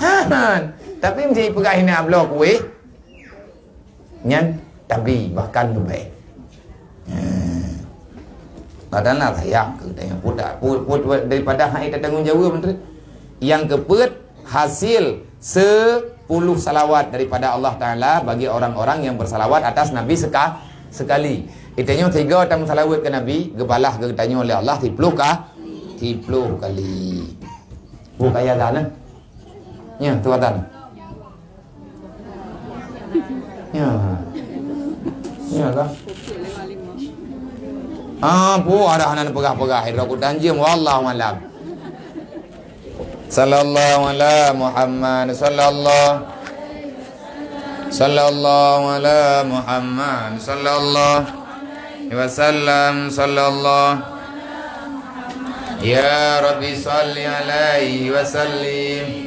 Han. Tapi meusé peugah hina bloe kueh, nyan tabi bahkan leubeh. Hmm. Padahai sayang keu tanyoe pudak. Pu-, pu-, daripada hai tatanggong jaweueb, menteri. Nyang keupeuet, hasil sepuluh salawat daripada Allah Taala bagi orang-orang yang bersalawat atas Nabi seka-, sekali. Itanyoe tiga tameusalawat keu Nabi, geubalah geutanyoe lé Allah siploh ka-, siploh kali. Bukaya dah, nah. Nya, tu atan. Ya. Ya lah. Ah, pu ada hana peugah-peugah, hidro ku tanjim, wallahu alam. Sallallahu ala Muhammad, sallallahu. Sallallahu ala Muhammad, sallallahu. Wasallam, sallallahu. Ya Rabbi, salli alaihi wasallim.